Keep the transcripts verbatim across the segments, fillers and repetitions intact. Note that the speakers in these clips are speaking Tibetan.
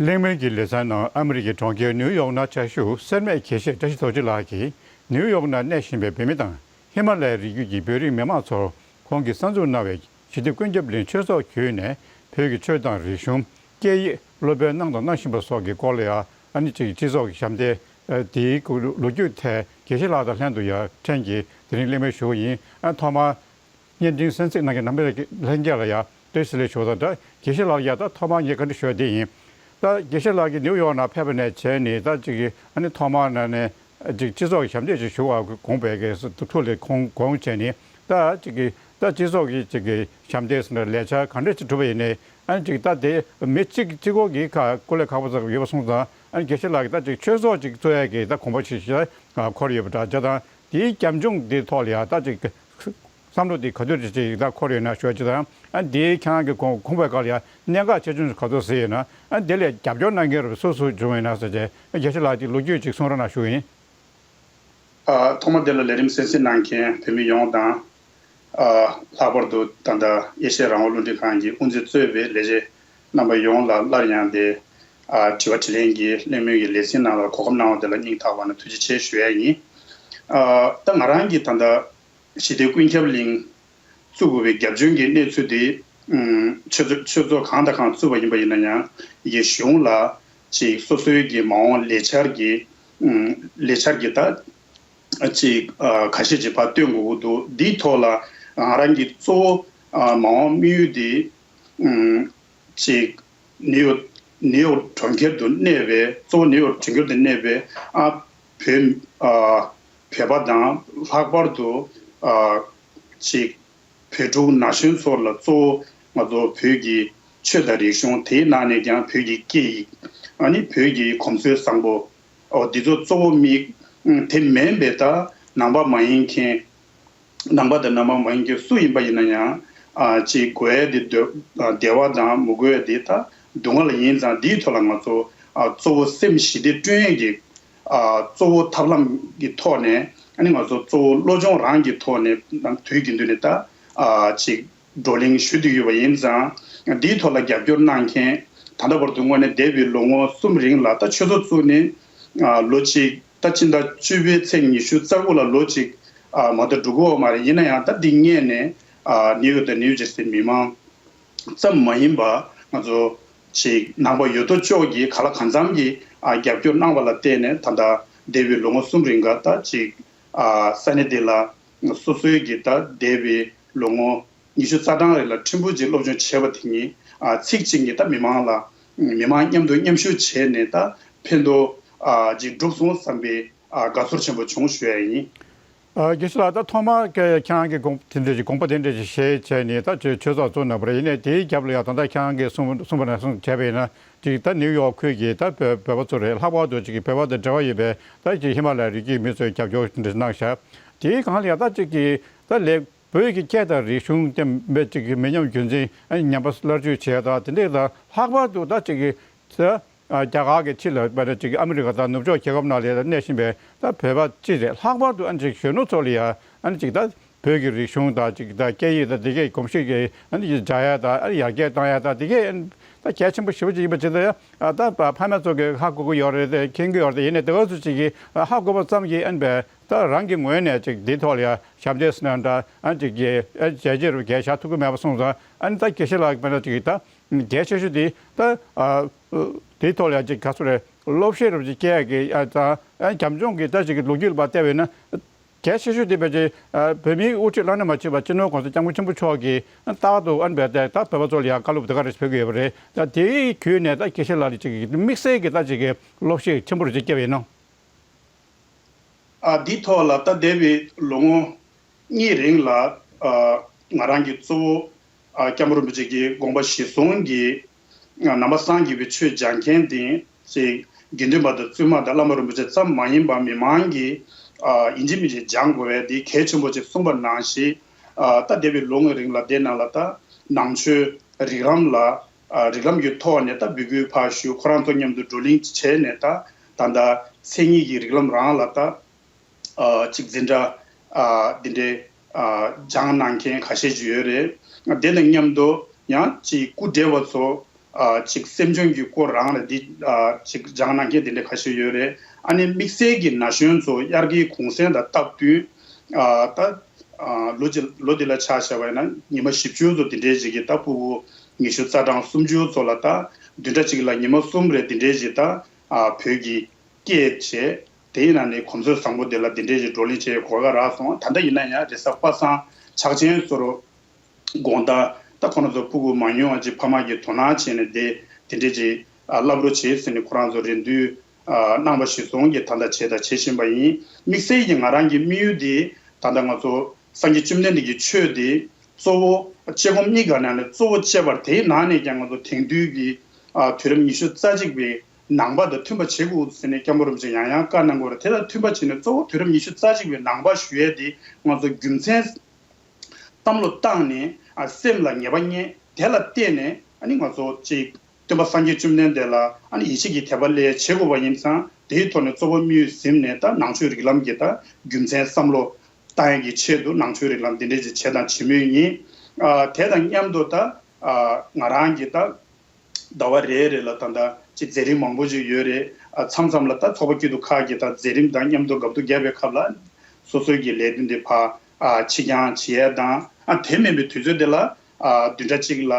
གླེང་མོལ་གྱི་ལེ་ཚན་ནང་ཨ་མི་རི་ཀའི་གྲོང་ཁྱེར་ནིའུ་ཡོག་ནང་བཅའ་བཞུགས་སེར་སྨད་དགེ་བཤེས་བཀྲ་ཤིས་རྡོ་རྗེ་ལགས་ཀྱིས། ནིའུ་ཡོག་ནང་གནས་བཞིན་པའི་བོད་མི་དང་ཧི་མ་ལ་ཡའི་རི་རྒྱུད་ཀྱི་བོད་རིགས་མི་མང་ཚོར་ཁོང་གིས་གསར་འཛུགས་གནང་བའི་ཞི་བདེ་ཀུན་ཁྱབ་གླིང་ཆོས་ཚོགས་བརྒྱུད་ནས། བོད་ཀྱི་ཆོས་དང་རིག་གཞུང་། སྐད་ཡིག། སློབ་དཔོན་གནང་དང་གནང་བཞིན་པ་སོགས་ཀྱི་སྐོར་ལ་ཡང་། ཨ་ནི་ཅིག་སྤྱི་ཚོགས་ཀྱི་ཞབས་འདེགས། ཨ། དེའི་ལོ་རྒྱུས་ཐད་དགེ་བཤེས་ལགས་དང་ལྷན་དུ་ཡང་ཕྲན་གྱིས་དེ་རིང་གླེང་མོལ་ཞུ་གི་ཡིན། ཨ། ཐོག་མར་བརྙན་འཕྲིན་གསན་གཟིགས་གནང་མཁན་རྣམ་པ་ལྷན་རྒྱས་ལ་ཡང་བཀྲ་ཤིས་བདེ་ལེགས་ཞུ་བ་དང་སྦྲགས། དགེ་བཤེས་ལགས་ལ་ཡང་ད་ཐོག་མར་ངས་བཀའ་འདྲི་ཞུ་ཡ་དེ་ཡིན། ད་དགེ་བཤེས་ལགས་ཀྱིས་ནིའུ་ཡོག་ནང་ཕེབས་པ་ནས་བྱས་ནས། ད་ཅིག་ཨ་ནི་ཐོག་མར་ནང་ནས་ཅིག་སྤྱི་ཚོགས་ཀྱི་ཞབས་འདེགས་ཅིག་ཞུ་བར་དགོངས་པའི་གི་ཐུགས་ལ་དགོངས་དགོངས་བྱས་ནས། ད་ཅིག་གི་ད་སྤྱི་ཚོགས་ཀྱི་ཅིག་གི་ཞབས་འདེགས་ཟེར་ན་ལས་འཆར་ག་འདྲ་ཅིག་གྲུབ་པ་ཡིན་ནའི། ཨ་ནི་ཅིག་ད་དེ་མི་གཅིག་གཅིག་པོ་གི་ཁ་སྐོར་ལས་ཁག་པོ་ཙམ་ཡོད་པ་སོང་ཙང་། ཨ་ནི་དགེ་བཤེས་ལགས་ཀྱིས་ད་ཅིག་ཆོས་ཚོགས་ཅིག་བཙུགས་ཡས་ཀྱི་ད་དགོངས་པ་ཞིག་ཞིག་འཁོར་ཡོད་པ་འདྲ་བྱས་ཙང་། དེའི་རྒྱབ་ལྗོངས་དེའི་ཐོག་ལ་ཡང་ད་ཅིག་བསམ་བློ་དེ་ག་དུས་ཅིག་ཅིག་ད་འཁོར་ཡོད་ན་ཞུ་ཡ་ཅིག་དང་། ཨ་ནི་དེའི་ཁྱེད་རང་གི་དགོངས་དགོངས་པའི་སྐོར་ལ་ཡང་གནད་འགག་ཆེ་ཆུང་ག་ཚོད་ཟིག་ཡོད་ན། ཨ་ནི་དེ་ལ་རྒྱབ་སྐྱོར་གནང་མཁན་རུ་སུ་སུ་བྱུང་ཡོད་ན་ཟེར་བྱས། ཨ། དགེ་བཤེས་ལགས་ཀྱིས་ལོ་རྒྱུས་ཅིག་གསུང་རོགས་གནང་ཞུ་ཡིན། ཨ། ཐོག་མ་དེ་ལ་ལས་རིམ་གསན་གཟིགས་གནང་མཁན་བོད་མི་ཡོངས་དང་། ཨ། ལྷག་པར་དུ་ད་ལྟ་ཨེ་ཤེ་ཡ་རང་དབང་རླུང་འཕྲིན་ཁང་གི་དབུ་འཛིན་གཙོས་པའི་ལས་བྱེད་རྣམ་པ་ཡོངས་ལ་སླར་ཡང་དེ། ཨ། དྲི་བ་དྲིས་ལན་གྱི་གླེང་མོལ་གྱི་ལེ་ཚན་ནང་ལ་གོ་སྐབས་གནང་བ་དེ་ལ་སྙིང་ཐག་པ་ནས་ཐུགས་རྗེ་ཆེ་ཞུ་ཡ་ཡིན། ཨ། ད་ང་རང་གིས་ད་ལྟ་ཞི་བདེ་ཀུན་ཁྱབ་གླིང་བཙུགས་དགོས་པའི་རྒྱབ་ལྗོངས་ཀྱི་གནས་ཚུལ་དེ། ཨུམ། ཆོས་ཚོགས་ཆོས་ཚོགས་གང་དང་གང་བཙུགས་པ་ཡིན་པ་ཡིན་ན་ཡང་། ཡི་གཞུང་ལ་ཅིག་སོ་སོའི་གི་མ་འོངས་ལས་འཆར་གྱི། ཨུམ། ལས་འཆར་གྱི་ད་ཅིག་ཨ། ཁ་ཤས་ཅིག་ཕར་སྟོན་དགོས་ཀྱི་འདུག་འདིའི་ཐོག་ལ་ང་རང་གི་གཙོ་བོ། ཨ། མ་འོངས་དམིགས་ཡུལ་དེ། ཨུམ། ཅིག་ནིའུ་ཡོག་ནིའུ་ཡོག་གྲོང་ཁྱེར་དུ་གནས་པའི། གཙོ་བོ་ནིའུ་ཡོག་གྲོང་ཁྱེར་དུ་གནས་པའི། ཨ། བོད། ཨ། བོད་པ་དང་། ལྷག་པར་དུ། ཨ། ཅིག་བོད་ཕྲུག་ན་གཞོན་ཚོ་ལ་གཙོ་བོ་ང་ཚོ་བོད་ཀྱི་ཆོས་དང་རིག་གཞུང་། དེའི་ནང་ནས་ཀྱང་བོད་ཀྱི་སྐད་ཡིག་ཨ་ནི་བོད་ཀྱི་གོམས་སྲོལ་བཟང་པོ། འོ། འདི་ཚོ་གཙོ་བོ་དམིགས། ཨུམ། དེ་མིན་པའི་ད་ནང་པ་མ་ཡིན་མཁན། ནང་པ་དང་ནང་པ་མ་ཡིན་མཁན་སུ་ཡིན་པ་ཡིན་ན་ཡང་། ཨ། ཅིག་དགོས་ཡ་དེ་འདོད། ཨ། བདེ་བ་དང་། མི་དགོས་ཡ་དེ་ད་སྡུག་བསྔལ་ཡིན་ཙང་། འདིའི་ཐོག་ལ་ང་ཚོ། ཨ། གཙོ་བོ་སེམས་ཞི་བདེ་བསྐྲུན་ཡས་ཀྱི། ཨ། གཙོ་བོ་ཐབས་ལམ་གྱི་ཐོག་ནས། ཨ་ནི་ང་ཚོ་གཙོ་བོ་བློ་སྦྱོང་རང་གི་ཐོག་ནས་དུས་རྒྱུན་དུ་ནས་ད། ཨ། ཅིག་བགྲོ་གླེང་ཞུ་བསྡད་ཡོད་པ་ཡིན་ཙང་། འདིའི་ཐོག་ལ་རྒྱབ་སྐྱོར་གནང་མཁན། ད་ལྟ་བར་དུ་དངོས་གནས་འདས་པའི་ལོ་ངོ་གསུམ་རིང་ལ། ད་ཆོས་ཚོགས་བཙུགས་ནས། ཨ། ལོ་གཅིག་ད་ཕྱི་ཟླ་བཅུ་པའི་ཚེས་ཉི་ཤུ་རྩ་དགུ་ལ་ལོ་གཅིག་ཨ། མ་གཏོགས་འགྲོ་གི་ཡོད་མ་རེད། ཡིན་ན་ཡང་ད་འདི་སྔོན་ནས། ཨ། ནིའུ་ཡོག་དང་ནིའུ་ཇར་སི་མི་མང་ཙམ་མ་ཡིན་པ། ང་ཚོ་ཅིག་ནང་པ་ཡོད་དོ་ཅོག་གིས་གང་ལ་གང་འཚམ་གྱིས། ཨ། རྒྱབ་སྐྱོར་གནང་བ་ལ་བརྟེན་ནས། ད་ལྟ་འདས་པའི་ལོ་ངོ་གསུམ་རིང་ག་ད་ཅིག་ཨ། ས་གནས་འདི་ལ་སོ་སོའི་གི་ད་འདས་པའི་ལོ་ངོ་ཉི་ཤུ་རྩ་གྲངས་རིང་ལ་ཕྲན་བུ་ཅིག་སློབ་སྦྱོང་བྱས་པ་དེ་ཉིད། ཨ། ཚིག་གཅིག་གིས་ད་མི་མང་ལ། མི་མང་མཉམ་དུ་མཉམ་ཞུགས་བྱས་ནས། ད་ཕན་ཐོགས། ཨ། ཅིག་བསྒྲུབས་སོང་བསམ་པའི། ཨ། དགའ་ཚོར་ཆེན་པོ་བྱུང་ཞུ་ཡ་ཡིན། ཨ། དགེ་བཤེས་ལགས། ད་ཐོག་མར་ཁྱེད་རང་གིས་དགོངས་དེ་འདྲ་ཞིག་དགོངས་པ་དེ་འདྲ་ཞིག་བཞེས་བྱས་ནས། ད་ཆོས་ཆོས་ཚོགས་བཙུགས་གནང་བ་རེད། ཡིན་ནའི་དེའི་རྒྱབ་ལ་ཡང་ད་ལྟ་ཁྱེད་རང་གིས་གསུངས་གསུངས་པ་ནང་བཞིན་བྱས་པ་ཡིན་ན། ཅིག་ད་ནིའུ་ཡོག་ཁུལ་གྱི་ད་བོད་བོད་པ་ཚོ་རེད། ལྷག་པར་དུ་ཅིག་བོད་པ་དང་འབྲེལ་བ་ཡོད་པའི་ད་ཅིག་ཧི་མ་ལ་ཡའི་རི་རྒྱུད་མི་ཚོས་རྒྱབ་སྐྱོར་དེ་འདྲ་གནང་ཤག་དེའི་སྒང་ལ་ཡང་ད་ཅིག་གི་ད་ལས། བོད་ཀྱི་སྐད་དང་རིག་གཞུང་དེ་མི་ཅིག་གི་མི་ཉམས་རྒྱུན་འཛིན། ཨ། ཉམས་པ་སླར་འཇུག་བྱས་དང་དེ་འདྲ་དང་། ལྷག་པར་དུ་ད་ཅིག་གི་ད། ཨ། རྒྱ་གར་གྱི་ཕྱི་ལ་བ་ནི་ཅིག་ཨ་མི་རི་ཀ་དང་ནུབ་ཕྱོགས་རྒྱལ་ཁབ་ནང་ལ་གནས་བཞིན་པའི་ད་བོད་པ་ཅིག་རེད། ལྷག་པར་དུ་ཨ་ནི་ཅིག་གཞོན་ནུ་ཚོ་ལ་ཡང་། ཨ་ནི་ཅིག་ད་བོད་ཀྱི་རིག་གཞུང་དང་ཅིག་ད་སྐད་ཡིག་དང་དེ་གའི་གོམས་གཤིས་ཀྱི། ཨ་ནི་སྦྱང་ཡ་དང་། ཨ་ནི་ཡར་རྒྱས་གཏོང་ཡ་དང་། དེ་གའི་ད་གལ་ཆེན་པོ་ཞེ་པོ་ཅིག་ཡིན་པ་ཅིག་ད་ཡང་། ཨ། ད་ཕ་མ་ཚོ་གིས་ཧ་གོ་གི་ཡོད་རེད་དེ། མཁྱེན་གི་ཡོད་རེད་དེ། ཡིན་ནའི་དེ་ག་ཚོད་ཅིག་གིས་ཧ་གོ་བ་ཙམ་གྱིས། ཨ་ནི་བས་ད་རང་གི་ངོས་ནས་ཅིག་འདིའི་ཐོག་ལ་ཡང་ཞབས་འདེགས་ཟེར་ན་འདྲ། ཨ་ནི་ཅིག་གི། ཨ། བྱས་རྗེས་རུ་གས་བཞག་ཐུབ་ཀྱི་མེད་པ་སོང་ཙང་། ཨ་ནི་ད་དགེ་བཤེས་ལགས་ཀྱི་དཔེར་ན་ཅིག་ད་གལ་ཆེ་ཤོས་དེ་ད། ཨ། དེའི་ཐོག་ལ་ཡང་ཅིག་ག་ཚོད་རེད། སློབ་གཤིས་རུ་ཅིག་སྐྱེ་ཡ་གི། ཨ། ད། ཨ། རྒྱབ་ལྗོངས་ཀྱི་ད་ཅིག་གི་ལོ་རྒྱུས་ལ་ཕར་བལྟས་པས་ན། གལ་ཆེ་ཤོས་དེ་ཕལ་ཆེར། ཨ། བོད་མིའི་དབུ་ཁྲིད་བླ་ན་མ་མཆིས་པ་སྤྱི་ནོར་གོང་ས་སྐྱབས་མགོན་ཆེན་པོ་མཆོག་གིས། ཨ། རྟག་ཏུ། ཨ་ནི་བས་ད་བོད་པ་ཚོ་ལ་ཡང་བཀའ་སློབ་དེ་ག་རེ་ཕུལ་གྱི་ཡོད་པ་རེད། ད་དེའི་བརྒྱུད་ནས་ད་དགེ་བཤེས་ལགས་ལ་ཅིག་དམིགས་བསལ་གྱི་ད་ཅིག་གི་བློ་ཤེད་ཆེན་པོ་རུ་ཅིག་སྐྱེ་བ་ཡིན་ནོ། ཨ། འདིའི་ཐོག་ལ་ད་འདས་པའི་ལོ་ངོ་གཉིས་རིང་ལ། ཨ། ང་རང་གི་གཙོ་བོ། ཨ། སྐྱབས་མགོན་རིན་པོ་ཆེ་གི་དགོངས་པ་གཞིར་བཟུང་གིས། ཨ། ནང་པ་སངས་རྒྱས་པའི་ཆོས་སྦྱང་མཁན་དེ་ཅིག་དགེ་འདུན་པ་དང་བཙུན་མ་དང་བླ་མ་རིན་པོ་ཆེ་ཙམ་མ་ཡིན་པར་མི་མང་གིས། ཨ། ཡིན་གཅིག་མིན་གཅིག་སྦྱང་དགོས་པ་དེ་གལ་ཆེན་པོ་ཅིག་གསུངས་པ་ནང་བཞིན། ཨ། ད་འདས་པའི་ལོ་ལྔའི་རིང་ལ་དེ་ནང་ལ་ད་ནང་ཆོས་རིགས་ལམ་ལ། ཨ། རིགས་ལམ་གྱི་ཐོག་ནས་ད་འབོད་སྐུལ་ཕར་ཞུ། ཁོ་རང་ཚོ་མཉམ་དུ་བགྲོ་གླེང་བྱས་ནས། ད་ད་ལྟ་མཚན་ཉིད་ཀྱི་རིགས་ལམ་རང་ལ་ད། ཨ། ཅིག་འཛིན་གྲྭ། ཨ། འདི་འདྲའི། ཨ། སྦྱང་གནང་མཁན་ཁ་ཤས་ཅིག་ཡོད་རེད། དེ་དང་མཉམ་དུ་ཡང་ཅིག་སྐུ་བགྲེས་པ་ཚོ། ཨ་ཅིག་སེམས་ཆུང་གི་སྐོར་རང་རེད། འདི་ཨ་ཅིག་སྦྱང་གནང་མཁན་དེ་འདྲ་ཁ་ཤས་ཡོད་རེད། ཨ་ནི་དམིགས་བསལ་གྱི་ན་གཞོན་ཚོ་དབྱར་ཁའི་གུང་སེང་དང་སྟབས་བསྟུན་ཨ་ད་ཨ་ལོ་འདི་ལོ་འདི་ལ་ཆ་བཞག་པ་ཡིན་ན་ཉི་མ་བཞི་བཅུ་ཚོ་འདི་འདྲའི་ཅིག་གི་ད་ཕྲུ་གུ་ཉི་ཤུ་རྩ་གྲངས་སུམ་ཅུ་ཚོ་ལ་ད་བདུན་ཕྲག་གཅིག་ལ་ཉི་མ་གསུམ་རེ་འདི་འདྲའི་ཅིག་ད་ཨ་བོད་ཀྱི་སྐད་བྱས། དེའི་ནང་ནས་གོམས་སྲོལ་བཟང་པོ་དེ་ལ་འདི་འདྲའི་ཅིག་བགྲོ་གླེང་བྱེད་གོ་སྐབས་རག་སོང་། ད་ལྟ་ཡིན་ན་ཡང་རེས་གཟའ་པ་སངས་ཕྱག་ཆེན་ཚོ་རུ་དགོང་དག་ད་ཁོ་རང་ཚོ་ཕྲུ་གུ་མ་ཉུང་བ་ཅིག་ཕ་མ་གིས་དོ་སྣང་བྱས་ནས་དེ་དེ་འདྲའི་ཅིག་ཨ་བསླབ་རོགས་བྱེད་ཟེར་ནས་ཁོ་རང་ཚོ་རེ་འདུན་ཨ་གནང་བ་གཞིར་བཟུང་གིས་ད་ལྟ་བྱས་དང་བྱེད་བཞིན་པ་ཡིན། དམིགས་བསལ་གྱིས་ང་རང་གི་དམིགས་ཡུལ་དེ་ད་ལྟ་ང་ཚོ་སངས་རྒྱས་བཅོམ་ལྡན་འདས་ཀྱི་ཆོས་དེ་གཙོ་བོ་དཔྱད་སྒོམ་གཉིས་ཀ་ནང་ནས་གཙོ་བོ་བཅད་པར། དེའི་ནང་ནས་ཀྱང་ང་ཚོ་དེང་དུས་ཀྱི་ཨ་དུས་རབས་ཉི་ཤུ་རྩ་གཅིག་པའི་ནང་པ་དང་མཐུན་པ་བྱེད་དགོས་ཟེར་ནས་སྐྱབས་མགོན་རིན་པོ་ཆེས་ཡང་ཡང་བཀའ་གནང་གི་ཡོད་རེད། དེ་དང་མཐུན་པ་བྱས་ནས་གཙོ་བོ་དུས་རབས་ཉི་ཤུ་རྩ་གཅིག་པའི་ནང་པ་ཞུ་ཡས་དེ་ང་ཚོ་རྒྱུ་མཚན་བསམ་བློ་བཏང་ནས་ཨ་སེམས་ལ་ངེས་པ་རྙེད། དེ་ལ་བརྟེན་ནས་ཨ་ནི་ང་ཚོ་ཅིག་སྟོན་པ་སངས་རྒྱས་བཅོམ་ལྡན་འདས་ལ་ཨ་ནི་ཡིད་ཆེས་ཀྱི་དད་པ་སླེབས་བྱེད་དགོས་པ་ཡིན་ཙང་། དེའི་ཐོག་ནས་གཙོ་བོ་དམིགས་ཡུལ་ཟིན་ནས་ད་ནང་ཆོས་རིགས་ལམ་གྱི་ད་རྒྱུ་མཚན་བསམ་བློ་བཏང་ཡས་ཀྱི་ཆེད་དུ་ནང་ཆོས་རིགས་ལམ་འདི་འདྲས་ཅིག་བྱེད་དང་བྱེད་མུས་ཡིན། ཨ་དེ་དང་མཉམ་དུ་ད་ཨ་ང་རང་གི་ད་ཟླ་བ་རེ་རེ་ལ་ད་ལྟ་ཅིག་མཛད་རིམ་མང་པོ་ཅིག་ཡོད་རེད། ཨ་མཚམས་མཚམས་ལ་ད་ཚོགས་པ་སྐྱིད་སྡུག་ཁག་གི་ད་མཛད་རིམ་དང་མཉམ་དུ་དགའ་སྡུག་བརྒྱབ་པའི་སྐབས་ལ་སོ་སོའི་གི་ལས་དོན་དེ་ཕར་ཨ་ཕྱི་འགྱངས་བྱེད་ཡས་དང་། ཨ་དེ་མིན་པའི་དུས་ཚོད་དེ་ལ་ཨ་བདུན་ཕྲག་གཅིག་ལ་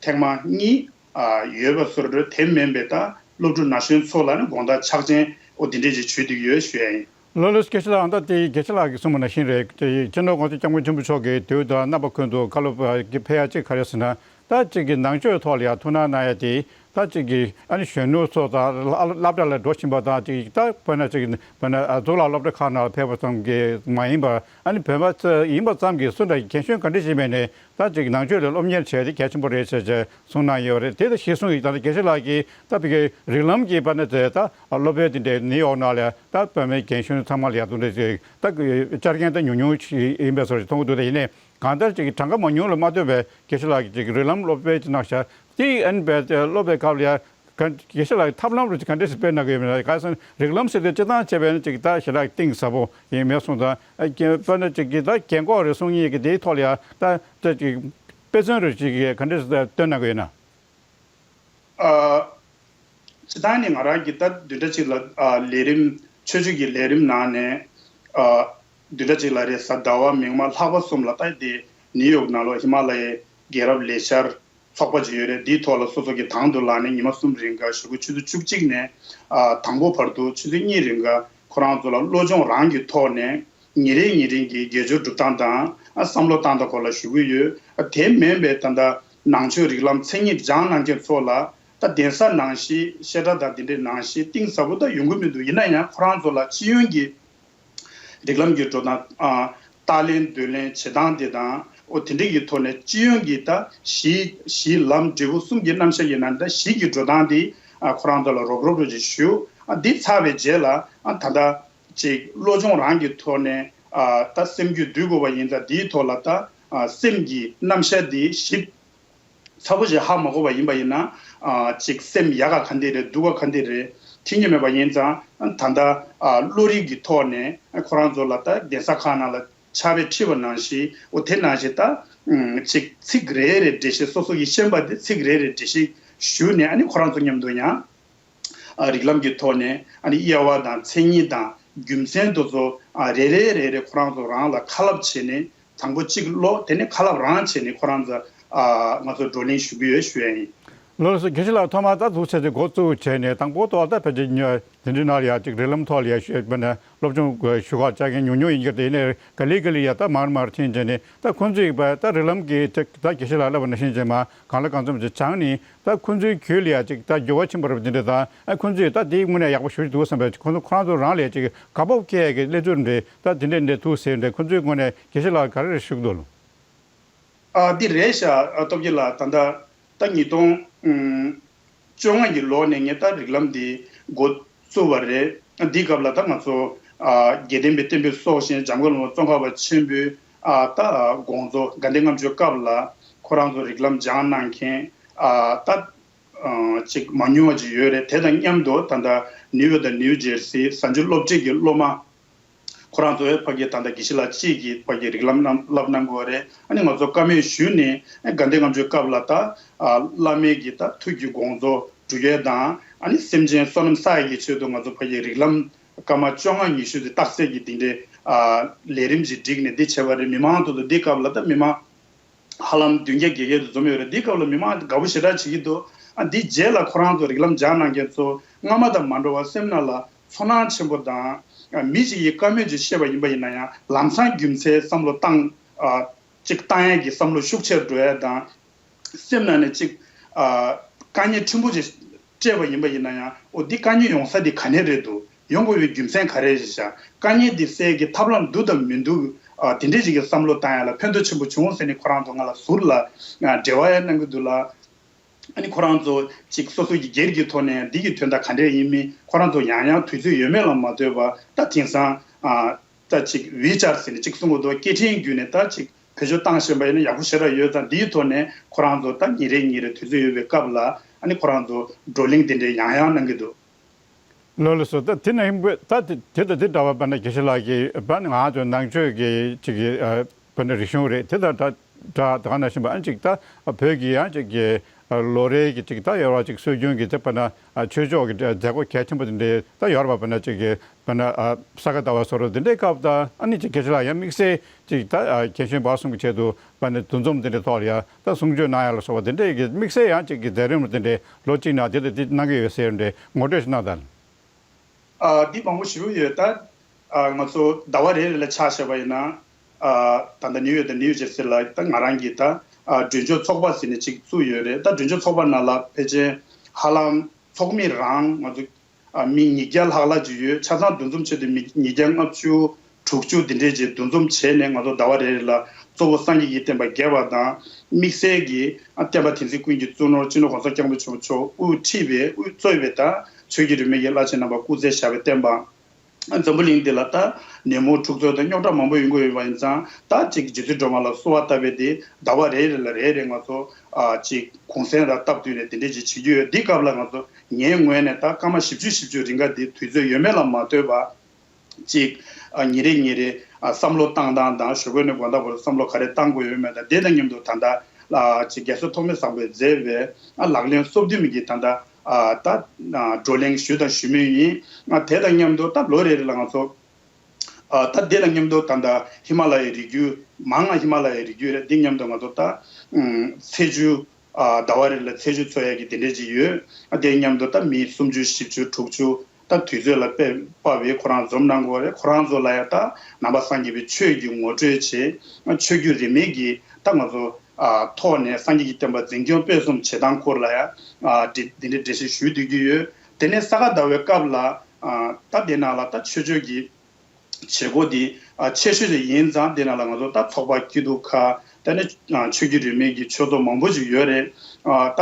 ཐེངས་མ་གཉིས་ཨ་ཡོད་པ་བཟོ་འདྲ། དེ་མིན་པའི་ད་སློབ་ཕྲུག་ན་གཞོན་ཚོ་ལ་ནི་དགོང་དག་ཕྱག་ཆེན་འོ་དེ་འདྲས་ཅིག་ཞུ་བསྡད་ཀྱི་ཡོད་ཞུ་ཡས་ཡིན། ལགས་ལགས་སོ། དགེ་བཤེས་ལགས། ད་དེ་དགེ་བཤེས་ལགས་ཀྱིས་གསུངས་པ་ནང་བཞིན་རེད། དེ་སྤྱི་ནོར་༸གོང་ས་༸སྐྱབས་མགོན་ཆེན་པོ་མཆོག་གིས་དུས་དང་རྣམ་པ་ཀུན་ཏུ་བཀའ་སློབ་ཕེབས་ཡ་གཅིག་ག་རེ་ཟེར་ན། ད་གཅིག་གི་ནང་ཆོས་ཐོག་ལ་ཡང་ཐུགས་སྣང་གནང་ཡ་དེ། ད་གཅིག་གི་ཨ་ནི་གཞོན་ནུ་ཚོ་དང་སློབ་གྲྭ་ལ་འགྲོ་བཞིན་པ་དང་། གཅིག་ད་དཔེར་ན་གཅིག་དཔེར་ན་གཙུག་ལག་སློབ་གྲྭ་ཁག་ནང་ལ་ཕེབས་པ་ཙམ་གྱིས་མ་ཡིན་པར། ཨ་ནི་བོད་པ་ཚོ་ཡིན་པ་ཙམ་གྱིས་སུ་འདྲ་རྒན་གཞོན་ག་འདྲ་ཞིག་མེད་ནས་ད་གཅིག་ནང་ཆོས་ལ་སློབ་གཉེར་བྱས་ཏེ་གལ་ཆེན་པོ་རེད་ཟེར་ཅེས་གསུངས་གནང་ཡོད་རེད། དེ་ད་གཞི་བཟུང་གི་ད་དགེ་བཤེས་ལགས་ཀྱིས་ད་བོད་ཀྱི་རིགས་ལམ་གྱི་བར་ན་དེ་ད་སློབ་དཔོན་དེ་འདྲའི་ནིའུ་ཡོག་ནང་ལ་ད་བོད་མི་རྒན་གཞོན་ཚང་མ་ལ་ཡ་དུ་འདྲ་ཅིག་ད་བཅར་མཁན་ད་ཉུང་ཉུང་ཞིག་ཡིན་པའི་བཟོ་ཞིག་མཐོང་གི་འདུག་དེ་ཡིན་ནའི་གང་ལྟར་ཅིག་གྲངས་ཀ་མང་ཉུང་ལ་མ་ལྟོས་པའི་དགེ་བཤེས་ལགས་ཀྱིས་ཅིག་རིགས་ལམ་སློབ་དཔོན་ཅིག་གནང་ཤག་དེ་ཨན་པའི་སློབ་པའི་སྐབས་ལ་ཡ་ག་དགེ་བཤེས་ལགས་ཀྱི་ཐབས་ལམ་རུ་ཅིག་ག་འདྲས་སེ་སྤེལ་གནང་གི་ཡོད་མེད་ན། ག་སོང་རིགས་ལམ་ཟེར་དུས་སྤྱིར་བཏང་བྱས་པས་ན་ཅིག་ད་ཞེ་དྲག་གཏིང་ཟབ་པོ་ཡིན་མེད་གསུངས་དང་། དཔེར་ན་ཅིག་གི་ད་རྒན་གོག་རེ་ཟུང་གཉིས་ཀྱི་དེའི་ཐོག་ལ་ཡ་ད་ད་ཅིག་དཔེ་མཚོན་རུ་ཅིག་ག་འདྲས་སེ་སྟོན་གནང་གི་ཡོད་ན། ཨ། སྤྱིར་བཏང་ནི་ང་རང་གི་ད་བདུན་ཕྲག་གཅིག་ལ་ཨ་ལས་རིམ་ཆོས་བརྒྱུད་ཀྱི་ལས་རིམ་ནང་ནས་ཨ་བདུན་ཕྲག་གཅིག་ལ་རེས་གཟའ་ཟླ་བ་མིག་དམར་ལྷག་པ་གསུམ་ལ་ད་དེ་ནིའུ་ཡོག་ནང་ལོགས་ཧི་མ་ལ་ཡའི་རྒྱལ་རབས་ལས་འཆར་ཚོགས་པ་ཅིག་ཡོད་རེད། འདིའི་ཐོག་ལ་སོ་སོ་གི་དང་དུ་ལངས་ནས་ཉི་མ་གསུམ་རིང་ག་ཞུ་གུ་ཆུ་ཚོད་བཅུ་གཅིག་ནས་ཨ་དང་པོ་བར་དུ་ཆུ་ཚོད་གཉིས་རིང་ག་ཁོ་རང་ཚོ་ལ་བློ་སྦྱོང་རང་གི་ཐོག་ནས། ཉིན་རེ་ཉིན་རེ་གི་དགེ་སྦྱོར་སྒྲུབ་སྟངས་དང་ཨ་བསམ་བློ་བཏང་སྟངས་སྐོར་ལ་ཞུ་གི་ཡོད། ཨ་དེ་མིན་པའི་ད་ལྟ་ནང་ཆོས་རིགས་ལམ་མཚན་ཉིད་སྦྱངས་གནང་མཁན་ཚོ་ལ་ད་གདན་ས་ནང་བཞིན་བཤད་གྲྭ་དང་དེ་འདྲའི་ནང་བཞིན་གཏིང་ཟབ་པོ་ད་ཡོང་གི་མི་འདུག་ཡིན་ན་ཡང་ཁོ་རང་ཚོ་ལ་སྤྱི་ཡོངས་ཀྱི་རིགས་ལམ་གྱི་འགྲོ་སྟངས། ཨ་ལྟ་ལེན་འདོན་ལེན་བྱེད་སྟངས་དེ་དང་། འོ་དེ་འདྲ་གི་ཐོག་ནས་སྤྱི་ཡོངས་ཀྱི་ད་གཞི་གཞི་ལམ་འབྲས་བུ་གསུམ་གྱི་རྣམ་གཞག་ཡིན་ན་ད་གཞི་གི་འགྲོ་སྟངས་དེ་ཨ་ཁོ་རང་ཚོ་ལ་རོབ་རོབ་རོབ་ཅིག་ཞུ། ཨ་འདི་ཚར་བའི་རྗེས་ལ་ཨ་ད་ལྟ། ཅིག་བློ་སྦྱོང་རང་གི་ཐོག་ནས་ཨ་ད་སེམས་རྒྱུད་འདུལ་དགོས་པ་ཡིན་ཙང་། འདིའི་ཐོག་ལ་ད་ཨ་སེམས་ཀྱི་རྣམ་གཞག་འདི་ཞིབ་ཚགས་པོ་ཞིག་ཧ་མ་གོ་བ་ཡིན་པ་ཡིན་ན། ཨ་ཅིག་སེམས་ཡག་ག་ག་འདི་རེད། སྡུག་ག་ག་འདི་རེད། ཁྱེད་ཉོན་མེད་པ་ཡིན་ཙང་། ཨ་ད་ལྟ་ཨ་བློ་རིག་གི་ཐོག་ནས་ཨ་ཁོ་རང་ཚོ་ལ་ད་གདན་ས་ཁག་ནང་ལ་ཕྱག་དཔེ་ཁྲིད་པ་ནང་བཞིན། འོ་དེ་ནང་བཞིན་ད་ཨ་ཅིག་ཚིག་རེ་རེ་འགྲེལ་བཤད། སོ་སོ་ཡིས་ཤེས་པ་དེ་ཚིག་རེ་རེ་འགྲེལ་བཤད་ཞུས་ནས། ཨ་ནི་ཁོ་རང་ཚོ་མཉམ་དུ་ཡང་། ཨ་རིགས་ལམ་གྱི་ཐོག་ནས་ཨ་ནི་དབྱེ་བ་དང་མཚན་ཉིད་དང་རྒྱུ་མཚན་དེ་ཚོ་ཨ་རེ་རེ་རེ་རེ་ཁོ་རང་ཚོ་རང་ལ་ཁ་སླབ་བྱས་ནས། དང་པོ་གཅིག་ཀློག་དེ་ནས་ཁ་སླབ་རང་བྱས་ནས་ཁོ་རང་ཚོ་ཨ་ང་ཚོ་བགྲོ་གླེང་ཞུ་གི་ཡོད་ཞུ་ཡ་ཡིན། ལགས་སོ། དགེ་བཤེས་ལགས། ཐོག་མར་ད་འདུག་ཟེར་ཏེ་འགོ་བཙུགས་བྱས་ནས་དང་པོ་ཐོག་ད་ཕལ་ཆེར་ཉོ་དེ་འདྲའི་ནང་ལ་ཡ་ཅིག་རིགས་ལམ་ཐོག་ལ་ཡ་ཞུ་བ་ན་སློབ་སྦྱོང་ཞུ་ག་བཅར་མཁན་ཉུང་ཉུང་ཡིན་གྱི་རེད། དེ་ནས་ག་ལེ་ག་ལེ་ཡ་ད་མར་མར་ཕྱིན་བྱས་ནས། ད་ཁོང་ཚོས་ད་རིགས་ལམ་གྱི་ད་དགེ་བཤེས་ལགས་ལབ་པ་ནང་བཞིན་བྱས་མ་གང་ལ་གང་འཚམ་ཅིག་སྦྱངས་ནས། ད་ཁོང་ཚོའི་རྒྱུད་ལ་ཡ་ཅིག་ད་འགྱུར་བ་ཕྱིན་པ་རེད་པ། དེ་འདྲ་དང་། ཨ་ཁོང་ཚོས་ད་དེའི་ངོས་ནས་ཡག་པོ་ཞེ་པོ་ཅིག་འདུག་བསམ་པའི། ཁོང་ཚོ་ཁོ་རང་ཚོ་རང་ལ་ཡ་ཅིག་དགའ་སྤོབས་སྐྱེ་ཡ་གི་གནས་ཚུལ་འདྲ་ད་དེ་འདྲ་འདྲ་འདུག་ཟེར་འདྲ། ཁོང་ཚོའི་ངོས་ནས་དགེ་བཤེས་ལགས་ག་རེ་རེ་ཞུ་གི་འདུག་ལོ། ཨ་འདི་རེད་ཤག་ཨ་སྟོབས་རྒྱལ་ལགས། ད་ལྟ་ད་ཉིས་སྟོང་ཨུམ་བཅོ་ལྔ་གི་ལོ་ནས་ངས་ད་རིགས་ལམ་འདི་འགོ་བཙུགས་པ་རེད། འདི་སྐབས་ལ་ད་ང་ཚོ་ཨ་དགེ་ལྡན་པའི་བསྟན་པའི་སྲོག་ཤིང་འཇམ་མགོན་བླ་མ་ཙོང་ཁ་པ་ཆེན་པོའི་ཨ་ད་དགོངས་རྫོགས་དགའ་ལྡན་ལྔ་མཆོད་སྐབས་ལ་ཁོ་རང་ཚོ་རིགས་ལམ་སྦྱངས་གནང་མཁན་ཨ་ད་ཨ་ཅིག་མང་ཉུང་བ་ཅིག་ཡོད་རེད། དེ་དང་མཉམ་དུ་ད་ལྟ་ནིའུ་ཡོག་དང་ནིའུ་ཇེར་སི་གཟའ་མཇུག་སློབ་གྲྭའི་གི་སློབ་མ། ཁོ་རང་ཚོ་ཕ་གི་ད་ལྟ་དགེ་བཤེས་ལགས་གཅིག་གིས་ཕ་གི་རིགས་ལམ་རྣམས་བསླབ་གནང་དགོས་རེད། ཨ་ནི་ང་ཚོ་བཀའ་མོལ་ཞུས་ནས་དགའ་ལྡན་ལྔ་མཆོད་སྐབས་ལ་ད་བླ་མའི་གི་ད་ཐུགས་ཀྱི་དགོངས་རྫོགས་སྒྲུབ་ཡས་དང་། ཨ་ནི་སེམས་ཅན་བསོད་ནམས་བསགས་ཡས་ཀྱི་ཆེད་དུ་ང་ཚོ་ཕ་གི་རིགས་ལམ་སྐར་མ་བཅོ་ལྔ་ཉི་ཤུ་དེ་རྟགས་གསལ་གྱི་འདི་འདྲའི་ལས་རིམ་ཞིག་བསྒྲིགས་ནས་འདི་བྱས་པ་རེད། མི་མང་ཐོག་ཏུ་འདི་སྐབས་ལ་ད་མི་མང་ཧ་ལམ་བདུན་བརྒྱ་བརྒྱད་བརྒྱ་དུ་འཛོམས་ཡོད་རེད། འདི་སྐབས་ལ་མི་མང་དགའ་པོ་ཞེ་དྲག་བྱེད་ཀྱི་འདུག་ཨ་འདི་རྗེས་ལ་ཁོ་རང་ཚོ་རིགས་ལམ་སྦྱང་གནང་མཁན་ཚོ་སྔ་མ་དང་མ་འདྲ་བ་སེམས་ནང་ལ་ཚོར་སྣང་ཆེན་པོ་དང་། མི་ཞིག་གིས་བཀའ་མོལ་ཅིག་བཤད་པ་ཡིན་པ་ཡིན་ན་ཡང་ལམ་སང་རྒྱུ་མཚན་བསམ་བློ་བཏང་ཅིག་བཏང་ཡས་ཀྱི་བསམ་བློ་ཤུགས་ཆེར་འགྲོ་ཡས་དང་། སེམས་ནང་ནས་ཅིག་ཨ། དཀའ་ངལ་ཕྲན་བུ་ཅིག་སྤྲད་པ་ཡིན་པ་ཡིན་ན་ཡང་། འོ་འདི་དཀའ་ངལ་ཡོང་ས་འདི་ག་ནས་རེད་འདུག་ཡོང་དགོས་པའི་རྒྱུ་མཚན་ག་རེ་རེད་བཞག་དཀའ་ངལ་འདི་སེལ་གྱི་ཐབས་ལམ་འདུག་དང་མི་འདུག་ཨ། དེ་འདྲས་ཅིག་གི་བསམ་བློ་བཏང་ཡ་ལ་ཕན་ཐོགས་ཆེན་པོ་བྱུང་ཟེར་ནས་ཁོ་རང་ཚོ་ང་ལ་ཟུར་ལ་འབྲེལ་བ་ཡང་གནང་གི་འདུག་ལ། ཨ་ནི་ཁོ་རང་ཚོ་ཅིག་སོ་སོ་གི་སྒེར་གྱི་ཐོག་ནས་འདི་གི་དོན་དག་ག་འདྲས་ཡིན་མིན་ཁོ་རང་ཚོ་ཡང་ཡང་དུས་ཚོད་ཡོད་མེད་ལ་མ་ལྟོས་པར་ད་དེང་སང་ཨ། ད་ཅིག་ཝི་ཅར་ཟེར་ནས་ཅིག་གསུང་གི་འདུག་སྐད་འཕྲིན་བརྒྱུད་ནས་ད་ཅིག་བེད་སྤྱོད་བཏང་བཞིན་པ་ཡིན་ན་ཡག་པོ་ཞེ་དྲག་ཡོད་ཙང་། འདིའི་ཐོག་ནས་ཁོ་རང་ཚོ་ད་ཉིན་རེ་ཉིན་རེ་དུས་ཚོད་ཡོད་པའི་སྐབས་ལ་ཨ་ནི་ཁོ་རང་ཚོ་བགྲོ་གླེང་དེ་འདྲའི་ཡང་ཡང་གནང་གི་འདུག་ལགས་ལགས་སོ། ད་དེ་ནས་ཧིན་བོད་ད་དེ་དེ་དང་དེ་འདྲ་བ་བ་ན་དགེ་བཤེས་ལགས་ཀྱིས་བ་ན་ང་ཚོ་ནང་ཆོས་ཀྱི་ཅིག་གི་ཨ། བ་ན་རིག་གཞུང་རེད། དེ་དང་འདྲ་འདྲ་ག་ནང་བཞིན་པ་ཨ་ཅིག་ད་བོད་ཀྱི་ཡང་ཅིག་གི་ཨ། ལོ་རེ་གི་ཅིག་ད་ཡོད་ར་ཅིག་སྲོལ་རྒྱུན་གྱི་དེ་བ་ན་ཨ། ཆོས་ཕྱོགས་ཀྱི་མཛད་སྒོ་གལ་ཆེན་པོ་དེ་འདྲའི་ད་ཡོད་ར་བ་བ་ན་ཅིག་གི་བ་ན་ཨ། ས་ག་ཟླ་བ་སོགས་ར་དེ་འདྲའི་སྐབས་ད་ཨ་ནི་ཅིག་དགེ་བཤེས་ལགས་ཡང་དམིགས་བསལ་ཅིག་ད་ཨ། རྒན་གཞོན་བར་གསུམ་གྱི་ཆེད་དུ་བ་ནས་འདུ་འཛོམས་དེ་འདྲའི་ཐོག་ལ་ཡ་ད་གསུང་ཆོས་གནང་ཡ་ལ་སོགས་པ་དེ་འདྲའི་གི་དམིགས་བསལ་ཡང་ཅིག་གི་མཛད་རིམ་དེ་འདྲའི་ལོ་གཅིག་ནང་དེ་དང་དེ་གནང་གི་ཡོད་ཟེར་འདྲའི་ངོ་སྤྲོད་ཞིག་གནང་དང་། ཨ། འདི་མང་པོ་ཞེ་པོ་ཡོད་ད། ཨ། ང་ཚོ་ཟླ་བ་རེ་རེ་ལ་ཆ་བཞག་པ་ཡིན་ན། ཨ། ད་ལྟ་ནིའུ་ཡོག་དང་ནིའུ་ཇར་སི་ལ་ད་ང་རང་གིས་ད་ཨ། མགྲོན་ཆོས་ཚོགས་པ་ཟེར་ནས་ཅིག་བཙུགས་ཡོད་རེད། ད་མགྲོན་ཆོས་ཚོགས་པ་ནང་ལ་ཕལ་ཆེར་ཧ་ལམ་ཚོགས་མི་རང་ང་ཚོ་ཨ། མི་ཉིས་བརྒྱ་ལྷག་ལྷག་ཅིག་ཡོད། ཆ་ཚང་འདུ་འཛོམས་ཆེད་དུ་མི་ཉིས་བརྒྱ་ལྔ་བཅུ་དྲུག་ཅུ་འདི་འདྲའི་ཅིག་འདུ་འཛོམས་བྱས་ནས། ང་ཚོ་ཟླ་བ་རེ་རེ་ལ་གཙོ་བོ་སངས་རྒྱས་ཀྱི་བསྟན་པ་རྒྱས་པ་དང་། དམིགས་བསལ་གྱིས་ཨ། བསྟན་པ་དེང་ཟེར་ཀུན་གྱི་གཙུག་ནོར་སྤྱི་ནོར་༸གོང་ས་༸སྐྱབས་མགོན་ཆེན་པོ་མཆོག་དབུ་ཁྲིད་པའི་དབུ་གཙོས་པའི་ད་ཆོས་ཀྱི་རིས་མེད་ཀྱི་བླ་ཆེན་རྣམ་པ་སྐུ་ཚེ་ཞབས་པད་བརྟན་པ། འཛམ་བུ་གླིང་འདི་ལ་ད་ནད་མུག་འཁྲུག་རྩོད་དང་རྙོག་དྲ་མང་པོ་ཡོང་གི་ཡོད་པ་ཡིན་ཙང་། ད་ཅིག་རྗེ་བཙུན་སྒྲོལ་མ་ལ་གསོལ་བ་བཏབ་པའི་དེ་ཟླ་བ་རེ་རེ་ལ་རེ་རེ་ང་ཚོ་ཨ། ཅིག་གུང་སེང་ར་སྟབས་བསྟུན་ནས་དེ་འདྲས་ཅིག་བྱེད་ཀྱི་ཡོད། འདི་སྐབས་ལ་ང་ཚོ་ངའི་ངོས་ནས་ད་སྐར་མ་བཞི་བཅུ་བཞི་བཅུ་རིང་ག་འདི་དུས་ཚོད་ཡོད་མེད་ལ་མ་ལྟོས་པར་ཅིག་ཨ། ཉིན་རེ་ཉིན་རེ་ཨ། བསམ་བློ་བཏང་སྟངས་དང་། ཞོགས་པ་ནས་དགོང་དག་བར་བསམ་བློ་ག་རེ་བཏང་དགོས་ཡོད་མེད་དང་། དེ་དང་མཉམ་དུ་ད་ལྟ་ཨ། ཅིག་རྒྱལ་སྲས་ཐོགས་མེད་བཟང་པོས་མཛད་པའི་ཨ། ལག་ལེན་སོ་བདུན་གྱི་ད་ལྟ་ཨ། ད་ཨ། བགྲོ་གླེང་ཞུས་དང་ཞུ་མུས་ཡིན། ཨ། དེ་དང་མཉམ་དུ་ད་ལོ་རེ་རེ་ལ་ང་ཚོ་ཨ། ད་དེ་དང་མཉམ་དུ་ད་ལྟ་ཧི་མ་ལ་ཡའི་རི་རྒྱུད། མང་ང་ཧི་མ་ལ་ཡའི་རི་རྒྱུད་རེད། དེ་མཉམ་དུ་ང་ཚོ་ད་ཨུམ། ཚེས་བཅུ། ཨ། ཟླ་བ་རེ་ལ་ཚེས་བཅུ་འཚོགས་ཡ་གི་དེ་འདྲས་ཅིག་ཡོད། ཨ། དེ་མཉམ་དུ་ད་མི་སུམ་ཅུ་བཞི་བཅུ་དྲུག་ཅུ་ད་དུས་ཚོད་ལ་དཔེ་དཔག་པའི་ཁོ་རང་འཛོམས་གནང་གི་ཡོད་རེད། ཁོ་རང་ཚོ་ལ་ཡ་ད་ནང་པ་སངས་རྒྱས་པའི་ཆོས་ཀྱི་ངོ་སྤྲོད་བྱེད། ཨ། ཆོས་བརྒྱུད་རིས་མེད་ཀྱི་ད་ང་ཚོ་ཨ། ཐོག་ནས་སངས་རྒྱས་ཀྱི་བསྟན་པ་འཛིན་སྐྱོང་སྤེལ་གསུམ་བྱེད་སྟངས་སྐོར་ལ་ཡ་ཨ། འདི་འདི་འདྲའི་འགྲེལ་བཤད་ཞུ་སྡོད་ཀྱི་ཡོད། དེ་ནས་ས་ག་ཟླ་བའི་སྐབས་ལ་ཨ། ད་དེ་ནང་ལ་ད་ཆོས་ཕྱོགས་ཀྱི་བྱེད་སྒོ་འདི་ཨ། ཆེ་ཤོས་དེ་ཡིན་ཙང་། དེ་ནང་ལ་ང་ཚོ་ད་ཚོགས་པ་སྐྱིད་སྡུག་ཁག་ད་ནི་ཨ། ཆོས་བརྒྱུད་རིས་མེད་ཀྱི་ཆོས་ཚོགས་མང་པོ་ཞིག་ཡོད་རེད། ཨ། ད་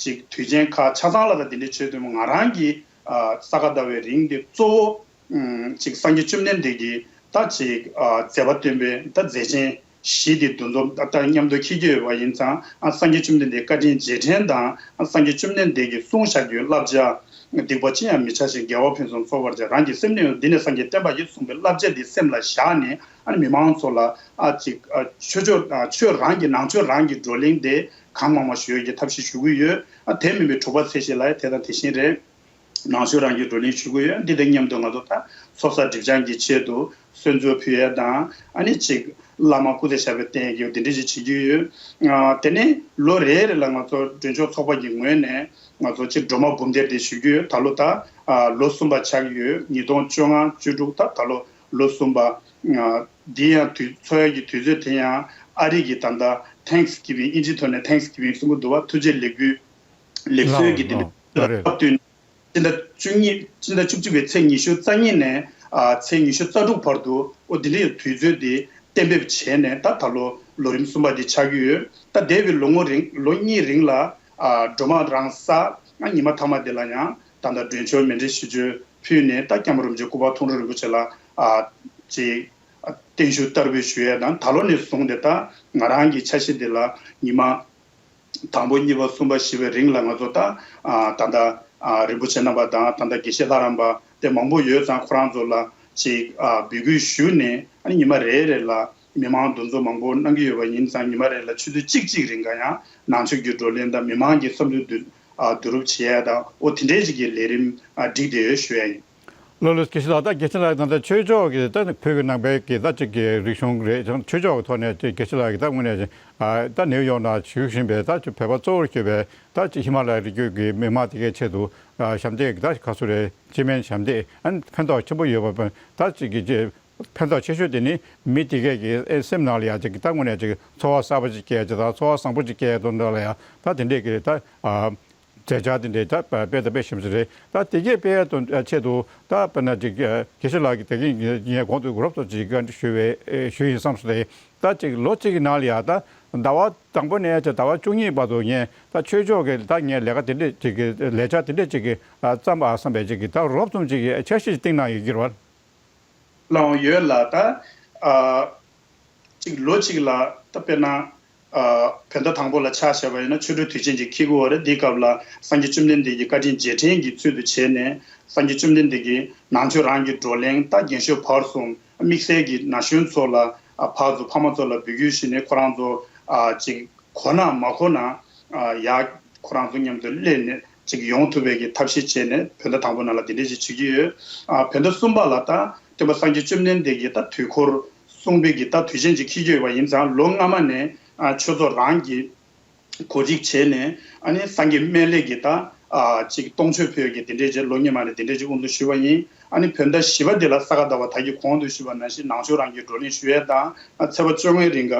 ཅིག་དུས་ཆེན་ཁག་ཆ་ཚང་ལ་ད་དེ་འདྲའི་ཆོས་དུས་ང་རང་གིས་ཨ། ས་ག་ཟླ་བའི་རིང་དེ་གཙོ་བོ་ཨུམ། ཅིག་སངས་རྒྱས་བཅོམ་ལྡན་འདས་ཀྱི་ད་ཅིག་ཨ། མཛད་པ་སྟོན་པའི་ད་མཛད་ཆེན་བཞི་དེ་འདུ་འཛོམས་ད་ལྟ་མཉམ་དུ་འཁྱེར་གྱི་ཡོད་པ་ཡིན་ཙང་། ཨ། སངས་རྒྱས་བཅོམ་ལྡན་འདས་བཀའ་དྲིན་རྗེས་དྲན་དང་། ཨ། སངས་རྒྱས་བཅོམ་ལྡན་འདས་ཀྱིས་གསུངས་བཞག་རྒྱུའི་བསླབ་བྱ། སྡིག་པ་ཅི་ཡང་མི་བྱ་ཞིང་། དགེ་བ་ཕུན་སུམ་ཚོགས་པར་བྱ། རང་གི་སེམས་ནི་འདི་ནི་སངས་རྒྱས་བསྟན་པ་ཡིན་གསུངས་པའི་བསླབ་བྱ་འདི་སེམས་ལ་བཞག་ནས། ཨ་ནི་མི་མང་ཚོ་ལ་ཨ་ཅིག་ཨ་ཆོས་ཕྱོགས་ཨ་ཆོས་རང་གི་ནང་ཆོས་རང་གི་བགྲོ་གླེང་དེ་གང་མང་མང་ཞུ་ཡས་ཀྱི་ཐབས་ཤེས་ཞུ་གི་ཡོད། ཨ་དེ་མིན་པའི་དྲུག་པ་ཚེས་བཞི་ལ་ཡང་དེ་དང་དེ་བཞིན་རེད། ནང་ཆོས་རང་གི་བགྲོ་གླེང་ཞུ་གི་ཡོད། འདི་དང་མཉམ་དུ་ང་ཚོ་ད་ཚོགས་བསགས་སྒྲིབ་སྦྱང་གི་ཆེད་དུ་གསོལ་ཚོགས་ཕུལ་ཡས་དང་། ཨ་ནི་ཅིག་བླ་མ་སྐུ་ཚེ་ཞབས་པད་བརྟན་ཡས་ཀྱི་འདི་འདྲ་ཞིག་བྱེད་ཀྱི་ཡོད། ཨ་དེ་ནས་ལོ་རེ་རེ་ལ་ང་ཚོ་མགྲོན་ཆོས་ཚོགས་པ་གི་ངོས་ནས་ང་ཚོ་ཅིག་སྒྲོལ་མ་འབུམ་སྡེ་འདི་ཞུ་གི་ཡོད། ད་ལོ་ད་ཨ་ལོ་གསུམ་པ་ཆགས་ཀྱི་ཡོད། ཉིས་སྟོང་བཅོ་ལྔ་བཅུ་དྲུག་ད་ད་ལོ་ལོ་གསུམ་པ། ཨ་འདི་ཡང་དུས་འཚོགས་ཡས་ཀྱི་དུས་ཚོད་དེ་ཡང་ཨ་རི་གི་ད་ལྟ་Thanksgiving། ཨིན་ཇིའི་ཐོག་ནས་Thanksgiving་གསུང་གི་འདུག་བ། ཐུགས་རྗེ་ལེགས་འབུལ་ལེགས་གསོལ་གྱི་དེ་འདྲ་ལ་ལ་རེད། སྟབས་བསྟུན། སྤྱི་ཟླ་བཅུ་གཉིས། སྤྱི་ཟླ་བཅུ་གཅིག་པའི་ཚེས་ཉི་ཤུ་རྩ་གཉིས་ནས་ཨ་ཚེས་ཉི་ཤུ་རྩ་དྲུག་བར་དུ། ཨོ་དེ་འདྲའི་དུས་ཚོད་དེ་གཏན་འབེབས་བྱས་ནས། ད་ད་ལོ་ལོ་རིམ་གསུམ་པ་དེ་ཆགས་ཀྱི་ཡོད། ད་འདས་པའི་ལོ་ངོ་རིང་ལོ་གཉིས་རིང་ལ་ཨ་སྒྲོལ་མ་རང་ས་ཨ་ཉི་མ་མཐའ་མ་དེ་ལ་ཡང་ད་ལྟ་མགྲོན་ཆོས་མཎྜལ་ཞུ་བཅུག་ཕུལ་ནས། ད་སྐྱབས་མགོན་རིན་པོ་ཆེ་སྐུ་པར་མཐོང་གྲོལ་རིན་པོ་ཆེ་ལ་ཨ་ཅིག་ཨ་བརྟན་བཞུགས་བསྟར་འབུལ་ཞུ་ཡས་དང་། ད་ལོ་ནས་བཟུང་སྟེ་ད་ང་རང་གི་ཆ་ཤས་དེ་ལ་ཉི་མ་དང་པོ་གཉིས་པ་གསུམ་པ་བཞི་པའི་རིང་ལ་ང་ཚོ་ད་ཨ་ད་ལྟ་ཨ་རིན་པོ་ཆེ་རྣམ་པ་དང་། ད་ལྟ་དགེ་བཤེས་ལྷ་རམས་པ་དེ་མང་པོ་ཡོད་ཙང་། ཁོ་རང་ཚོ་ལ་ ཅིག་ཨ་འབོད་སྐུལ་ཞུས་ནས། ཨ་ནི་ཉི་མ་རེ་རེ་ལ་མི་མང་འདུ་འཛོམས་མང་པོ་གནང་གི་ཡོད་པ་ཡིན་ཙང་། ཉི་མ་རེ་ལ་ཆུ་ཚོད་གཅིག་གཅིག་རིང་ག་ཡང་ནང་ཆོས་ཀྱི་བགྲོ་གླེང་དང་མི་མང་གི་བསམ་ཚུལ་བསྡུ་ཨ་བསྡུ་རུབ་བྱེད་ཡ་དང་། འོ་དེ་འདྲའི་ཅིག་གི་ལས་རིམ་ཨ་བསྒྲིགས་བསྡད་ཡོད་ཞུ་ཡ་ཡིན། ལགས་ལགས། དགེ་བཤེས་ལགས། ད་དགེ་བཤེས་ལགས་ད་ལྟ་ཆོས་ཕྱོགས་ཀྱི་ད་བོད་ཀྱི་ནང་པའི་གི་ད་ཅིག་གི་རིག་གཞུང་རེད། ཆོས་ཕྱོགས་ཀྱི་ཐོག་ནས་ཅིག་དགེ་བཤེས་ལགས་ཀྱིས་ད་དངོས་གནས་ཅིག་ཨ་ད་ནེའུ་ཡོག་ནང་བཞུགས་བཞིན་པའི་ད་ཅིག་བོད་པ་གཙོ་བོར་གྱུར་པའི་ད་ཅིག་ཧི་མ་ལ་ཡའི་རི་རྒྱུད་ཀྱི་མི་མང་དེ་གའི་ཆེད་དུ་ཨ་ཞབས་འདེགས་ཀྱི་ད་ག་ཚོད་རེད། སྤྱི་སྨན་ཞབས་འདེགས་ཨ་ནི་ཕན་ཐོགས་ཆེན་པོ་ཡོད་པ། ད་ཅིག་གི་ཅིག་ཕན་ཐོགས་ཆེ་ཤོས་དེ་ནི་མི་དེ་གས་ཀྱི་ཨེ་སེམས་ནང་ལ་ཡ་ཅིག་གི་ད་དངོས་གནས་ཅིག་ཚོར་བ་གསར་པ་ཅིག་སྐྱེ་ཡ་ཅིག་དང་། ཚོར་བ་བཟང་པོ་ཅིག་སྐྱེ་ཡ་དོན་དག་ལ་ཡ་ད་དེ་འདྲས་ཀྱི་ད་ཨ་མཛད་འཆར་དེ་འདྲས་ད་སྤེལ་དང་སྤེལ་བཞིན་པ་ཞིག་རེད། ད་དེ་གས་སྤེལ་ཡ་དོན་ཆེད་དུ་ད་དཔེར་ན་ཅིག་དགེ་བཤེས་ལགས་ཀྱིས་དེ་གིན་ངས་གོང་དུ་རོབ་ཙམ་ཅིག་བཀའ་འདྲི་ཞུས་པའི་ཞུས་ཡིན་བསམ་སོང་སྟེ། ད་ཅིག་ལོ་གཅིག་གི་ནང་ལ་ཡ་ད་ཟླ་བ་དང་པོ་ནས་ཅིག་ཟླ་བ་བཅུ་གཉིས་བར་དུ་ངས་ད་ཆོས་ཕྱོགས་ཀྱི་ད་ངས་ལས་ཀ་དེ་འདྲས་ཅིག་གི་ལས་འཆར་དེ་འདྲས་ཅིག་གི་བརྩམས་པ་བསམ་པའི་ཅིག་གི་ད་རོབ་ཙམ་ཅིག་གི་འཆར་གཞི་ཅིག་བཏིང་གནང་ཡོད་ཀྱི་རེད་བ། ལའང་ཡོད་ལ། ད་ཨ་གཅིག་ལོ་གཅིག་ལ་ད་དཔེར་ན་ཨ་བོད་ཟླ་དང་པོ་ལ་ཆ་བཞག་པ་ཡིན་ན་ཆོ་འཕྲུལ་དུས་ཆེན་ཅིག་འཁེལ་གྱི་ཡོད་རེད། འདིའི་སྐབས་ལ་སངས་རྒྱས་བཅོམ་ལྡན་འདས་ཀྱི་བཀའ་དྲིན་རྗེས་དྲན་གྱི་ཚུལ་དུ་བྱས་ནས། སངས་རྒྱས་བཅོམ་ལྡན་འདས་ཀྱིས་ནང་ཆོས་རང་གི་བགྲོ་གླེང་ད་རྒན་ཤོས་བར་གསུམ་དམིགས་བསལ་གྱི་ན་གཞོན་ཚོ་ལ་ཨ་ཕར་ཚུར་ཕ་མ་ཚོ་ལ་འབོད་སྐུལ་ཞུས་ནས། ཁོ་རང་ཚོ་ཨ་གཅིག་གོ་ན་མ་གོ་ན་ཨ་ཡ་ཁོ་རང་ཚོ་མཉམ་དུ་སླེབས་ནས་ཅིག་ཡོང་ཐུབ་པའི་གི་ཐབས་ཤེས་བྱས་ནས་བོད་ཟླ་དང་པོ་ནང་ལ་དེ་འདྲས་ཅིག་བྱེད་ཀྱི་ཡོད། ཨ་བོད་ཟླ་གསུམ་པ་ལ་ད་སྟོན་པ་སངས་རྒྱས་བཅོམ་ལྡན་འདས་ཀྱི་ད་དུས་འཁོར་གསུངས་པའི་གི་ད་དུས་ཆེན་ཅིག་འཁེལ་གྱི་ཡོད་པ་ཡིན་ཙང་། ལོ་སྔ་མ་ནས་ཨ་ཆོས་ཚོགས་རང་གི་གོ་སྒྲིག་བྱས་ནས། ཨ་ནི་སངས་རྒྱས་སྨན་བླའི་གི་ད་ཨ་ཅིག་སྟོང་མཆོད་ཕུལ་གྱི་དེ་འདྲས་ཅིག་ལོ་སྔོན་མ་ནས་དེ་འདྲས་ཅིག་དབུ་འཛུགས་ཞུས་པ་ཡིན། ཨ་ནི་བོད་ཟླ་བཞི་པ་འདི་ལ་ས་ག་ཟླ་བ་ད་གིན་གོང་དུ་ཞུས་པ་ནང་བཞིན་ནང་ཆོས་རང་གི་བགྲོ་གླེང་ཞུ་ཡས་དང་། ཨ་ཚེས་པ་བཅོ་ལྔའི་རིང་ག་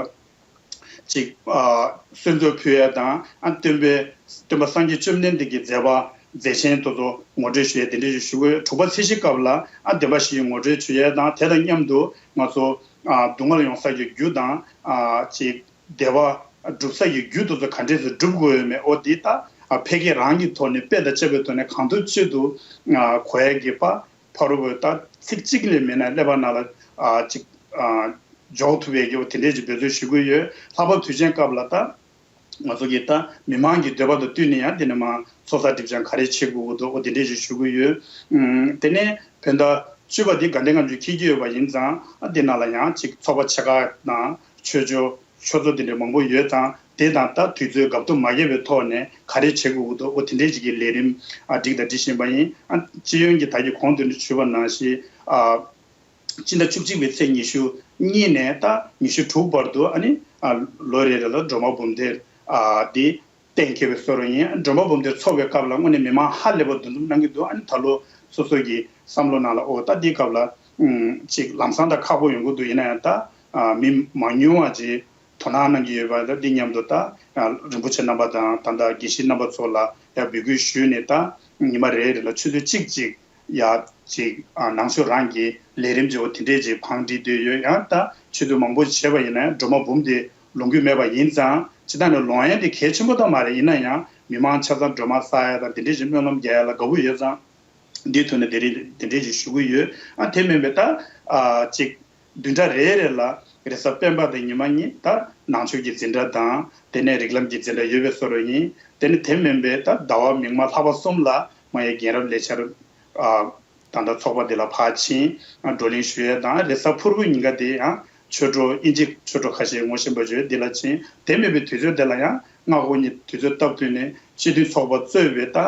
ཅིག་ཨ་གསོལ་ཚོགས་ཕུལ་ཡས་དང་། ཨ་སྟོན་པའི་སྟོན་པ་སངས་རྒྱས་བཅོམ་ལྡན་འདས་ཀྱི་མཛད་པ་མཛད་ཆེན་དེ་ཚོ་ངོ་སྤྲོད་ཞུ་ཡས་དེ་འདྲས་ཅིག་ཞུ་དགོས། དྲུག་པ་ཚེས་བཞི་སྐབས་ལ་ཨ་བདེན་པ་བཞི་ངོ་སྤྲོད་ཞུ་ཡས་དང་། དེ་དང་མཉམ་དུ་ང་ཚོ་ཨ་སྡུག་བསྔལ་ཡོང་ས་ཀྱི་རྒྱུ་དང་། ཨ་ཅིག་བདེ་བ་སྒྲུབ་ས་ཀྱི་རྒྱུ་དེ་ཚོ་ག་འདྲས་སེ་སྒྲུབ་དགོས་ཡོད་མེད། འོ་འདི་ད་ཨ་ཕལ་སྐད་རང་གི་ཐོག་ནས་དཔེ་དང་བཅས་པའི་ཐོག་ནས་གང་ཐུབ་ཅི་ཐུབ་ཨ་གོ་ཡས་ཀྱི་ཕ་ཕ་རུ་བོ་ད་ཚིག་གཅིག་ལས་མེད་ན་ཀླད་པ་ནང་ལ་ཨ་ཅིག་ཨ་འཇོག་ཐུབ་པའི་གི་འོ་དེ་འདྲས་ཅིག་འབད་རྩོལ་ཞུ་གི་ཡོད། ལྷག་པར་དུས་ཆེན་སྐབས་ལ་ད་ང་ཚོ་གི་ད་མི་མང་གི་འདོད་པ་དང་བསྟུན་ནས་ཡང་དེ་ནས་མར་ཚོགས་བསགས་སྒྲིབ་སྦྱང་ག་རེ་བྱེད་དགོས་ཀྱི་འདུག་འོ་དེ་འདྲས་ཅིག་ཞུ་གི་ཡོད། ཨུམ་དེ་ནས་བོད་ཟླ་བཅུ་པ་འདི་དགའ་ལྡན་ལྔ་མཆོད་འཁེལ་གྱི་ཡོད་པ་ཡིན་ཙང་། ཨ་འདི་ནང་ལ་ཡང་ཅིག་ཚོགས་པ་ཆེ་ཁག་དང་ཆོས་ཕྱོགས་ཆོས་ཚོགས་དེ་འདྲ་མང་པོ་ཡོད་ཙང་། དེ་དང་ད་དུས་ཚོད་འགབ་ཐུབ་མ་རྒྱབ་པའི་ཐོག་ནས་ག་རེ་བྱེད་དགོས་ཀྱི་འདུག་འོ་དེ་འདྲས་ཅིག་གི་ལས་རིམ་ཨ་སྒྲིག་དང་སྒྲིག་བཞིན་པ་ཡིན། ཨ་སྤྱི་ཡོངས་ཀྱི་ད་གིན་གོང་དུ་ཞུས་པ་ནང་བཞིན་ཨ་སྤྱི་ཟླ་བཅུ་གཅིག་པའི་ཚེས་ཉི་ཤུ་གཉིས་ནས་ད་ཉི་ཤུ་དྲུག་བར་དུ། ཨ་ནི་ཨ་ལོ་རེ་རེ་ལ་སྒྲོལ་མ་འབུམ་སྡེ་ཨ་འདི་གཏན་འཁེལ་བའི་བཟོ་འདྲ་ཡིན། སྒྲོལ་མ་འབུམ་སྡེ་ཚོགས་པའི་སྐབས་ལ་དངོས་གནས་མི་མང་ཧ་ལས་པ་འདུ་འཛོམས་གནང་གི་འདུག་ཨ་ནི་ད་ལོ་སོ་སོ་གི་བསམ་བློ་ནང་ལ་འོ་ད་འདིའི་སྐབས་ལ་ཨུམ་ཅིག་ལམ་སང་ད་ཁག་པོ་ཡོང་གི་འདུག་ཡིན་ན་ཡང་ད་ཨ་མི་མང་ཉུང་བ་ཅིག་དོ་སྣང་གནང་གི་ཡོད་པ། ད་འདི་མཉམ་དུ་ད་ཨ་རིན་པོ་ཆེ་རྣམ་པ་དང་། ད་ལྟ་དགེ་བཤེས་རྣམ་པ་ཚོ་ལ་ཡང་འབོད་སྐུལ་ཞུས་ནས། ད་ཉི་མ་རེ་རེ་ལ་ཆུ་ཚོད་གཅིག་ཅིག་ཡ་ཅིག་ཨ་ནང་ཆོས་རང་གི་ལས་རིམ་ཅིག་འོ་དེ་འདྲས་ཅིག་བང་སྒྲིག་འདོད་ཡོད། ཡང་ད་ཆོས་དུས་མང་པོ་བྱས་པ་ཡིན་ན་ཡང་སྒྲོལ་མ་འབུམ་སྡེ་ལོང་རྒྱུ་མེད་པ་ཡིན་ཙང་། སྤྱིར་བཏང་ནས་ལོང་ཡ་དེ་གལ་ཆེན་པོ་ད་མ་རེད། ཡིན་ན་ཡང་མི་མང་ཆ་ཚང་སྒྲོལ་མ་བསག་ཡ་དང་དེ་འདྲས་ཅིག་སྨོན་ལམ་རྒྱག་ཡ་ལ་དགའ་པོ་ཡོད་ཙང་། འདིའི་ཐོག་ནས་དེ་རིང་དེ་འདྲས་ཅིག་ཞུ་གི་ཡོད། ཨ་དེ་མིན་པའི་ད་ཨ་ཅིག་བདུན་ཕྲག་རེ་རེ་ལ་རེས་གཟའ་སྤེན་པ་དང་ཉི་མ་གཉིས་ད་ནང་ཆོས་ཀྱི་འཛིན་གྲྭ་དང་། དེ་ནས་རིགས་ལམ་གྱི་འཛིན་གྲྭ་ཡོད་པའི་བཟོ་འདྲ་ཡིན། དེ་ནས་དེ་མིན་པའི་ད་ཟླ་བ་མིག་དམར་ལྷག་པ་གསུམ་ལ་མ་ཡི་རྒན་རབས་ལས་འཆར་ཨ་ད་ལྟ་ཚོགས་པ་འདི་ལ་ཕར་ཕྱིན། ཨ་བགྲོ་གླེང་ཞུ་ཡས་དང་། རེས་གཟའ་ཕུར་བུ་ཉིན་ཀ་དེ་ཡང་ཆོས་གྲོགས་དབྱིན་ཇི་ཆོས་གྲོགས་ཁ་ཤས་ངོ་ཤེས་པ་ཡོད་འདི་ལ་ཕྱིན། དེ་མིན་པའི་དུས་ཚོད་དེ་ལ་ཡང་སྔ་དགོང་གཉིས་དུས་ཚོད་སྟབས་བསྟུན་ནས་སྤྱི་འཐུས་ཚོགས་པ་གཙོས་པའི་ད་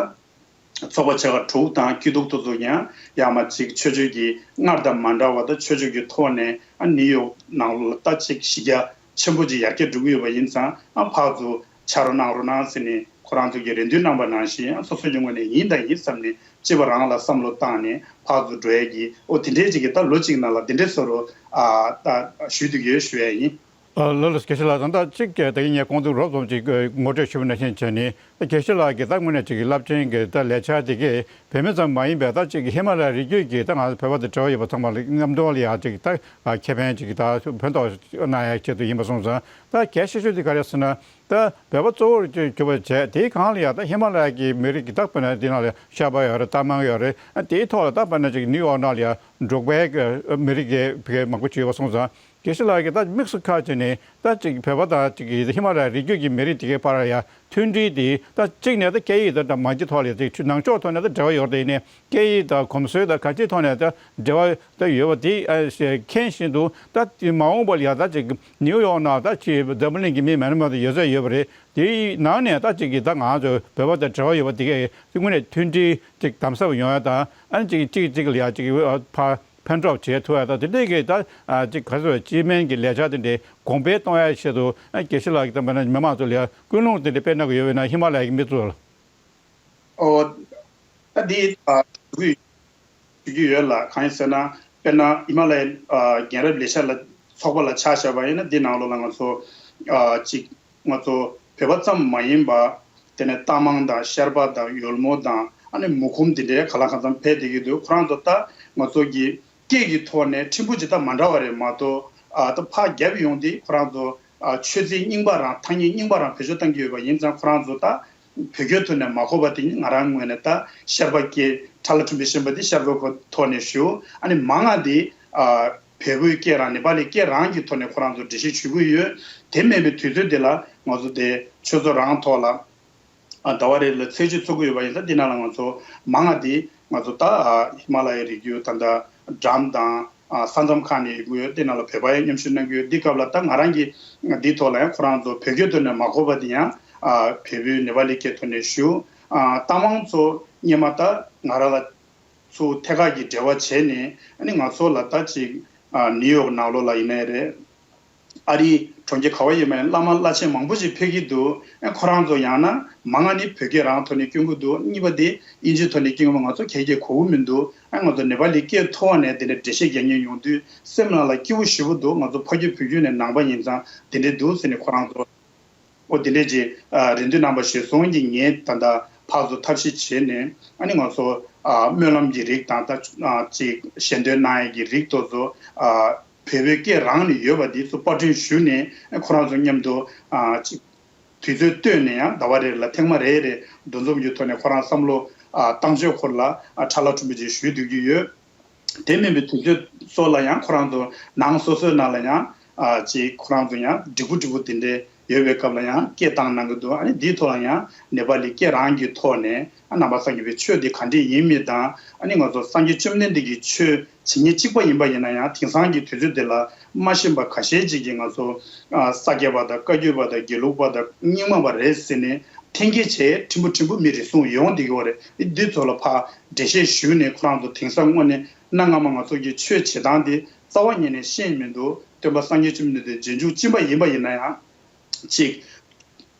ཚོགས་པ་ཆེ་ཁག་དྲུག་དང་སྐྱིད་སྡུག་ཏུ་ཚོ་ཡང་ཡང་མ་གཅིག་ཆོས་ཕྱོགས་ཀྱི་སྔར་དང་མ་འདྲ་བ་དང་། ཆོས་ཕྱོགས་ཀྱི་ཐོག་ནས་ཨ་ནིའུ་ཡོག་ནང་ལོགས་ལ་ད་ཅིག་གཞི་རྒྱ་ཆེན་པོ་ཅིག་ཡར་རྒྱས་འགྲོ་གི་ཡོད་པ་ཡིན་ཙང་། ཨ་ཕར་ཚུར་ཕྱག་རོགས་གནང་རོགས་གནང་ཟེར་ནས་ཁོ་རང་ཚོ་གིས་རེ་འདུན་གནང་པ་ནང་བཞིན། ཨ་སོ་སོ་ཡི་ངོས་ནས་ཡིན་དང་ཡིན་བསམ་ནས་གཅིག་པ་རང་ལ་བསམ་བློ་བཏང་ནས་ཕར་ཚུར་འགྲོ་ཡས་ཀྱི་འོ་དེ་འདྲའི་ཅིག་གི་ད་ལོ་གཅིག་ནང་ལ་དེ་འདྲའི་བཟོ་འདྲ་ཨ་ད་ཞུས་བསྡད་ཡོད་ཞུ་ཡས་ཡིན། ཨ་ལགས་ལགས། དགེ་བཤེས་ལགས། ད་ལྟ་གཅིག་ད་གིན་ངས་གོང་དུ་རོབ་ཙམ་ཅིག་ངོ་སྤྲོད་ཞུས་པ་ནང་བཞིན་བྱས་ནས། ད་དགེ་བཤེས་ལགས་ཀྱིས་ད་དངོས་གནས་ཅིག་གི་རླབས་ཆེན་གྱི་ད་ལས་འཆར་དེ་གས་བོད་མི་ཙམ་མ་ཡིན་པའི་ད་ཅིག་གི་ཧི་མ་ལ་ཡའི་རི་རྒྱུད་ཀྱི་ད་ང་ཚོ་བོད་པ་དང་འབྲེལ་བ་ཡོད་པ་ཚང་མ་ལ་མཉམ་དུ་ལ་ཡ་ཅིག་ད་ཁེ་ཕན་ཅིག་ད་ཕན་ཐོགས་གནང་ཡ་ཆེད་དུ་ཡིན་པ་སོང་ཙང་། ད་གལ་ཆེ་ཤོས་དེ་ག་རེ་ཟེར་ན། ད་བོད་པ་གཙོ་བོར་གྱུར་པ་བྱས། དེའི་སྒང་ལ་ཡ་ད་ཧི་མ་ལ་ཡ་གི་མི་རིགས་ཀྱི་ད་དཔེར་ན་དེ་ནང་ལ་ཤ་པ་ཡོད་རེད། རྟ་མང་ཡོད་རེད། དེའི་ཐོག་ལ་ད་དཔེར་ན་ཅིག་ནིའུ་ཡོག་ནང་ལ་ཡ་འབྲོག་པའི་མི་རིགས་ཀྱི་མང་པོ་ཅིག་ཡོད་པ་སོང་ཙང་། དགེ་བཤེས་ལགས་ཀྱིས་ད་དམིགས་སུ་ཁ་ཅིག་ནས་ད་ཅིག་བོད་པ་དང་ཅིག་ཧི་མ་ལ་ཡའི་རི་རྒྱུད་ཀྱི་མི་རིགས་དེ་གའི་བར་ཡ་མཐུན་སྒྲིལ་དེ་ད་གཅིག་ནས་ད་སྐད་ཡིག་དང་འདྲ་མ་འཇི་ཐོག་ལ་ཅིག་ནང་ཕྱོགས་ཐོག་ནས་ད་འབྲེལ་བ་ཡོད་རེད། དེ་ནས་སྐད་ཡིག་དང་གོམས་སྲོལ་དང་གང་ཅིའི་ཐོག་ནས་ད་འབྲེལ་བ་ད་ཡོད་པ་དེ་ཨ་མཁྱེན་བཞིན་དུ་ད་དེ་མ་འོངས་པ་ལ་ཡ་ད་ཅིག་ནིའུ་ཡོག་ནང་ད་ཅིག་འཛམ་བུ་གླིང་གི་མི་མི་འདྲ་མི་འདྲ་ཡོད་ཚད་ཡོད་པ་རེད། དེའི་ནང་ནས་ད་ཅིག་གི་ད་ང་ཚོ་བོད་པ་དང་འབྲེལ་བ་ཡོད་པ་དེ་གས་དངོས་གནས་མཐུན་སྒྲིལ་ཅིག་དམ་ཟབ་ཡོང་ཡ་དང་ཨ་ནི་ཅིག་གཅིག་གཅིག་ལ་ཡ་ཅིག་ཕར་ཕན་གྲོགས་བྱེད་ཐུབ་ཡ་དང་དེ་འདྲའི་གི་ད་ཅིག་ག་ཚོད་སྤྱི་སྨན་གྱི་ལས་འཆར་དེ་འདྲའི་གོང་འཕེལ་གཏོང་ཡ་ཆེད་དུ་ཨ་དགེ་བཤེས་ལགས་ཀྱིས་ད་མི་མང་ཚོ་ལ་ཡ་ཀུན་སློང་དེ་འདྲ་སྤེལ་གནང་གི་ཡོད་པས་ན་ཧི་མ་ལ་ཡའི་མི་ཚོ་ལ། ཨོ། ད་འདི་ཨ་ཞུ་རྒྱུ་ཞུ་རྒྱུ་ཡོད་ལ། གང་ཡིན་ཟེར་ན་དཔེར་ན་ཧི་མ་ལ་ཡའི་ཨ་རྒན་རབས་ལས་འཆར་ལ་ཚོགས་པ་ལ་ཆ་བཞག་པ་ཡིན་ན་འདི་ནང་ལོགས་ལ་ང་ཚོ་ཨ་ཅིག་ང་ཚོ་བོད་པ་ཙམ་མ་ཡིན་པ་དེ་ནས་རྟ་མང་དང་ཤར་པ་དང་ཡོལ་མོ་དང་ཨ་ནི་མུ་ཁུམ་དེ་འདྲའི་ག་ལ་གང་འཚམ་ཕེབས་བསྡད་ཀྱི་འདུག་ཁོ་རང་ཚོ་ད་ང་ཚོ་གི་སྐད་ཀྱི་ཐོག་ནས་ཕྲན་བུ་ཅིག་ད་མ་འདྲ་བ་རེད་མ་གཏོགས་ཨ་ད་ཕར་རྒྱབ་ཡོང་དུས་ཁོ་རང་ཚོ་ཨ་ཆོས་ཚིག་རྙིང་པ་རང་ཐ་སྙད་རྙིང་པ་རང་བེད་སྤྱོད་བཏང་གི་ཡོད་པ་ཡིན་ཙང་ཁོ་རང་ཚོ་ད། བོད་སྐད་ཐོག་ནས་མ་གོ་བ་དེ་ང་རང་ངོས་ནས་ད་ཤར་པ་སྐད་ཁྲ་ལ་ཁྲིམས་པའི་ཤན་པ་དེ་ཤར་པ་ཁོ་ཐོག་ནས་ཞུ། ཨ་ནི་མང་ང་དེ་ཨ་བལ་པོའི་སྐད་རང་ནེ་པ་ལི་སྐད་རང་གི་ཐོག་ནས་ཁོ་རང་ཚོ་འགྲེལ་བཤད་ཞུ་གི་ཡོད། དེ་མིན་པའི་དུས་ཚོད་དེ་ལ་ང་ཚོ་དེ་ཆོས་ཚོགས་རང་ཐོག་ལ་ཨ་ཟླ་བ་རེ་ལ་ཚད་གཞི་ཚོགས་ཀྱི་ཡོད་པ་ཡིན་ཙང་དེ་ནང་ལ་ང་ཚོ་མང་ང་དེ་ང་ཚོ་ད་ཨ་ཧི་མ་ལ་ཡའི་རི་རྒྱུད་ད་ལྟ་འགྲམ་དང་། ཨ་ས་མཚམས་ཁག་ནས་ཡོང་གི་ཡོད། དེ་ནང་ལ་བོད་པ་ཡང་མཉམ་ཞུགས་གནང་གི་ཡོད། འདི་སྐབས་ལ་ད་ང་རང་གིས་འདིའི་ཐོག་ལ་ཡང་ཁོ་རང་ཚོ་བོད་སྐད་ཐོག་ནས་མ་གོ་བ་དེ་ཡང་ཨ་བལ་པོའི་ནེ་པ་ལི་སྐད་ཐོག་ནས་ཞུ། ཨ་རྟ་མང་ཚོ་སྔོན་མ་ད་ང་རང་ལ་ཚུར་ཐད་ཀར་གྱི་འབྲེལ་བ་བྱས་ནས་ཨ་ནི་ང་ཚོ་ལ་ད་ཅིག་ཨ་ནིའུ་ཡོག་ནང་ལོགས་ལ་ཡིན་ནའི་རེད། ཨ་རིའི་གྲོང་ཁྱེར་ག་བ་ཡིན་མིན་བླ་མ་བླ་ཆེན་མང་པོ་ཞིག་ཕེབས་ཀྱི་འདུག་ཨ་ཁོ་རང་ཚོ་ཡང་ན་མང་ང་ནི་བོད་སྐད་རང་ཐོག་ནས་སྐྱོན་གྱི་འདུག་གཉིས་པ་དེ་དབྱིན་ཇིའི་ཐོག་ནས་སྐྱོན་གྱི་འདུག་ང་ཚོ་ག་གེ་གོ་གི་མི་འདུག་ཨ་ང་ཚོ་ནེ་པ་ལི་སྐད་ཐོག་ནས་དེ་འདྲ་འགྲེལ་བཤད་རྒྱག་མཁན་ཡོང་དུས་སེམས་ནང་ལ་སྐྱིད་པོ་ཞེ་པོ་འདུག་ང་ཚོ་ཕ་རྒྱུད་བུ་རྒྱུད་ནས་ནང་པ་ཡིན་ཙང་དེ་འདྲ་འདུག་ཟེར་ནས་ཁོ་རང་ཚོ་ཨོ་དེ་འདྲ་ཅིག་ཨ་རེ་འདུན་གནང་པ་ཞེས་སོང་གི། ངས་ད་ལྟ་ཕར་ཚུར་ཐབས་ཤེས་བྱས་ནས་ཨ་ནི་ང་ཚོ་ཨ་སྨོན་ལམ་གྱི་རིགས་དང་ད་ཨ་ཅིག་ཞལ་འདོན་གནང་ཡས་ཀྱི་རིགས་དེ་ཚོ་ཨ་བོད་པའི་སྐད་རང་ནས་ཡོད་པ་འདི་ཚོ་པར་སྐྲུན་ཞུས་ནས་ཨ་ཁོ་རང་ཚོ་མཉམ་དུ་ཨ་ཅིག་དུས་ཚོད་བཏོན་ནས་ཡང་ཟླ་བ་རེ་ལ་ཐེངས་མ་རེ་རེ་འདུ་འཛོམས་ཀྱི་ཐོག་ནས་ཁོ་རང་བསམ་བློ་ཨ་བཏང་ཕྱོགས་སྐོར་ལ་ཨ་ཕྲ་ལ་ཕྲུ་གུ་ཅིག་ཞུས་སྡོད་ཀྱི་ཡོད། དེ་མིན་པའི་དུས་ཚོད་སོགས་ལ་ཡང་ཁོ་རང་ཚོ་ནང་སོ་སོའི་ནང་ལ་ཡང་ཨ་ཅིག་ཁོ་རང་ཚོ་ཡང་འགྲིག་པོ་འགྲིག་པོ་དེ་འདྲའི་ཡོད་པའི་སྐབས་ལ་ཡང་སྐད་བཏང་གནང་གི་འདུག་ཨ་ནི་འདིའི་ཐོག་ལ་ཡང་ནེ་པ་ལི་སྐད་རང་གི་ཐོག་ནས་ཨ་ནང་པ་སངས་རྒྱས་པའི་ཆོས་འདི་ག་འདྲས་ཡིན་མིན་དང་ཨ་ནི་ང་ཚོ་སངས་རྒྱས་བཅོམ་ལྡན་འདས་ཀྱི་ཆོས་བྱེད་མཁན་གཅིག་པ་ཡིན་པ་ཡིན་ན་ཡང་དེང་སང་གི་དུས་ཚོད་འདི་ལ་མ་ཤེས་པ་ཁ་ཤས་ཅིག་གིས་ང་ཚོ་ཨ་ས་སྐྱ་པ་དང་བཀའ་བརྒྱུད་པ་དང་དགེ་ལུགས་པ་དང་རྙིང་མ་པ་རེད་ཟེར་ནས་འཐེན་འཁྱེར་བྱས་ཕྲན་བུ་ཕྲན་བུ་མི་རེ་ཟུང་ཡོང་བསྡད་ཀྱི་ཡོད་རེད། འདི་ཚོ་ལ་ཕར་འགྲེལ་བཤད་ཞུས་ནས་ཁོ་རང་ཚོ་དེང་སང་དངོས་གནས་གནའ་སྔ་མོ་ང་ཚོ་གི་ཆོས་བྱེད་སྟངས་དེ་རྩ་བ་ཉིད་ནས་ཤེས་མི་འདུག་སྟོན་པ་སངས་རྒྱས་བཅོམ་ལྡན་འདས་རྗེས་འཇུག་ཅི་འབའ་ཡིན་པ་ཡིན་ན་ཡང་ཅིག་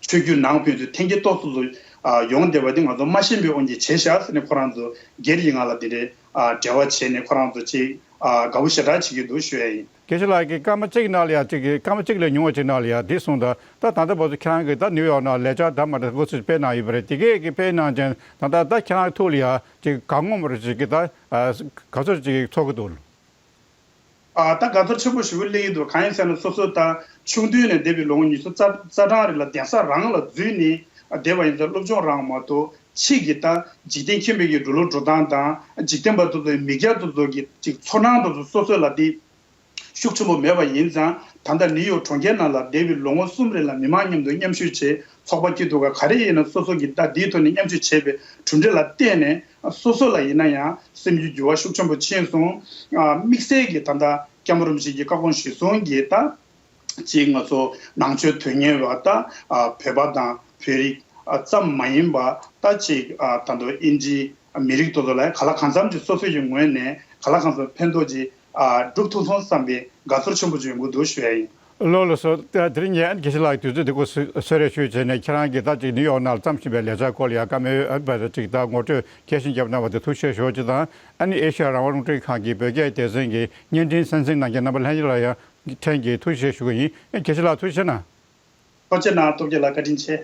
ཆོས་བརྒྱུད་ནང་ཕན་ཚུན་འཐེན་འཁྱེར་ཏོག་ཙམ་ཙམ་ཡོང་བསྡད་པ་དེ་ང་ཚོ་མ་ཤེས་པའི་དབང་གིས་བྱས་ཤག་ཟེར་ནས་ཁོ་རང་ཚོ་སྒེར་གྱི་ངང་ལ་དེ་འདྲའི་འབྲེལ་བ་བྱས་ནས་ཁོ་རང་ཚོ་ཅིག་དགའ་པོ་ཞེ་དྲག་བྱེད་ཀྱི་འདུག་ཞུ་ཡ་ཡིན། དགེ་བཤེས་ལགས་ཀྱིས་སྐར་མ་གཅིག་ནང་ལ་ཡ་གཅིག་གིས་སྐར་མ་གཅིག་ལས་ཉུང་བ་ཅིག་ནང་ལ་ཡ་འདི་གསུངས་དང་ད་ད་ལྟ་བར་དུ་ཁྱེད་རང་གིས་ད་ནིའུ་ཡོག་ནང་ལས་འཆར་ད་མ་འདྲ་འགོ་ཚུགས་སྤེལ་གནང་ཡོད་པ་རེད། དེ་གས་ཀྱིས་སྤེལ་གནང་ཅན་ད་ལྟ་ད་ཁྱེད་རང་ཐུགས་ལ་ཡ་ཅིག་གང་ངོམ་རེ་ཅིག་གིས་ད་ག་ཚོད་ཅིག་ཚོར་གི་འདུག་ཨ་ད་དགའ་ཚོར་ཆེན་པོ་ཞེ་པོ་སླེབས་ཀྱི་འདུག་གང་ཡིན་ཟེར་ན་སོ་སོ་ད་ཆུང་དུས་ནས་འདས་པའི་ལོ་ངོ་ཉི་ཤུ་རྩ་རྩ་གྲངས་རིང་ལ་གདན་ས་རང་ལ་འཛུལ་ནས་བསྡད་པ་ཡིན་ཙང་སློབ་སྦྱོང་རང་མ་གཏོགས་ཕྱིས་ཀྱི་ད་འཇིག་རྟེན་མཁྱེན་པའི་གི་འགྲོ་ལུགས་འགྲོ་སྟངས་དང་འཇིག་རྟེན་པ་དེ་ཚོའི་མིག་རྒྱ་དེ་ཚོ་གི་ཅིག་ཚོར་སྣང་དེ་ཚོ་སོ་སོ་ལ་དེ་ཤུགས་ཆེན་པོ་མེད་པ་ཡིན་ཙང་། ད་ལྟ་ནིའུ་ཡོག་གྲོང་ཁྱེར་ནང་ལ་འདས་པའི་ལོ་ངོ་གསུམ་རིང་ལ་མི་མང་མཉམ་དུ་མཉམ་ཞུགས་བྱས། ཚོགས་པ་སྐྱིད་སྡུག་ག་ག་རེ་ཡིན་ན་སོ་སོ་གིས་ད་འདིའི་ཐོག་ནས་མཉམ་ཞུགས་བྱས་པའི་གྲུབ་འབྲས་ལ་བརྟེན་ནས་སོ་སོ་ལ་ཡིན་ན་ཡང་སེམས་རྒྱུད་འགྱུར་བ་ཤུགས་ཆེན་པོ་ཕྱིན་སོང་། ཨ་དམིགས་བསལ་གྱིས་ད་ལྟ་སྐྱབས་མགོན་རིན་པོ་ཆེ་གིས་བཀའ་དགོངས་ཞུས་སོང་གི་ད་ཅིག་ང་ཚོ་ནང་ཆོས་དོན་གཉེར་བ་ད་ཨ་བོད་པ་དང་བོད་རིགས་ཨ་ཙམ་མ་ཡིན་པ་ད་ཅིག་ཨ་ད་དུང་དབྱིན་ཇི་མི་རིགས་དེ་ཚོ་ལ་ག་ལ་གང་འཚམ་ཅིག་སོ་སོ་ཡི་ངོས་ནས་ག་ལ་གང་འཚམ་ཕན་ཐོགས་ཅིག་ཨ་སྒྲུབ་ཐུབ་སོང་བསམ་པའི་དགའ་ཚོར་ཆེན་པོ་ཅིག་ཡོང་གི་འདུག་ཞུ་ཡ་ཡིན། ལགས་ལགས་སོ། དེ་རིང་ངས་ཨ་ནི་དགེ་བཤེས་ལགས་ཀྱི་དུས་ཚོད་འདི་གོ་གསོལ་རས་ཞུས་བྱས་ནས་ཁྱེད་རང་གིས་ད་ཅིག་ནིའུ་ཡོག་ནང་ལ་བརྩམས་བཞིན་པའི་ལས་འཆར་སྐོར་ལ་ཡང་བཀའ་མོལ་ཨ་བར་ཅིག་ད་ངོ་སྤྲོད་གལ་ཆེན་བརྒྱབ་གནང་བ་དེ་ཐུགས་རྗེ་ཆེ་ཞུ་ཅིག་དང་། ཨ་ནི་ཨེ་ཤ་ཡ་རང་དབང་རླུང་འཕྲིན་ཁང་གི་བོད་སྐད་སྡེ་ཚན་གྱི་བརྙན་འཕྲིན་གསན་གཟིགས་གནང་མཁན་རྣམ་པ་ལྷན་རྒྱས་ལ་ཡང་ཕྲན་གྱིས་ཐུགས་རྗེ་ཆེ་ཞུ་གི་ཡིན། ཨ་དགེ་བཤེས་ལགས་ཐུགས་རྗེ་ཆེ་གནང་། ཐུགས་རྗེ་གནང་། སྟོབས་རྒྱལ་ལགས་བཀའ་དྲིན་ཆེ།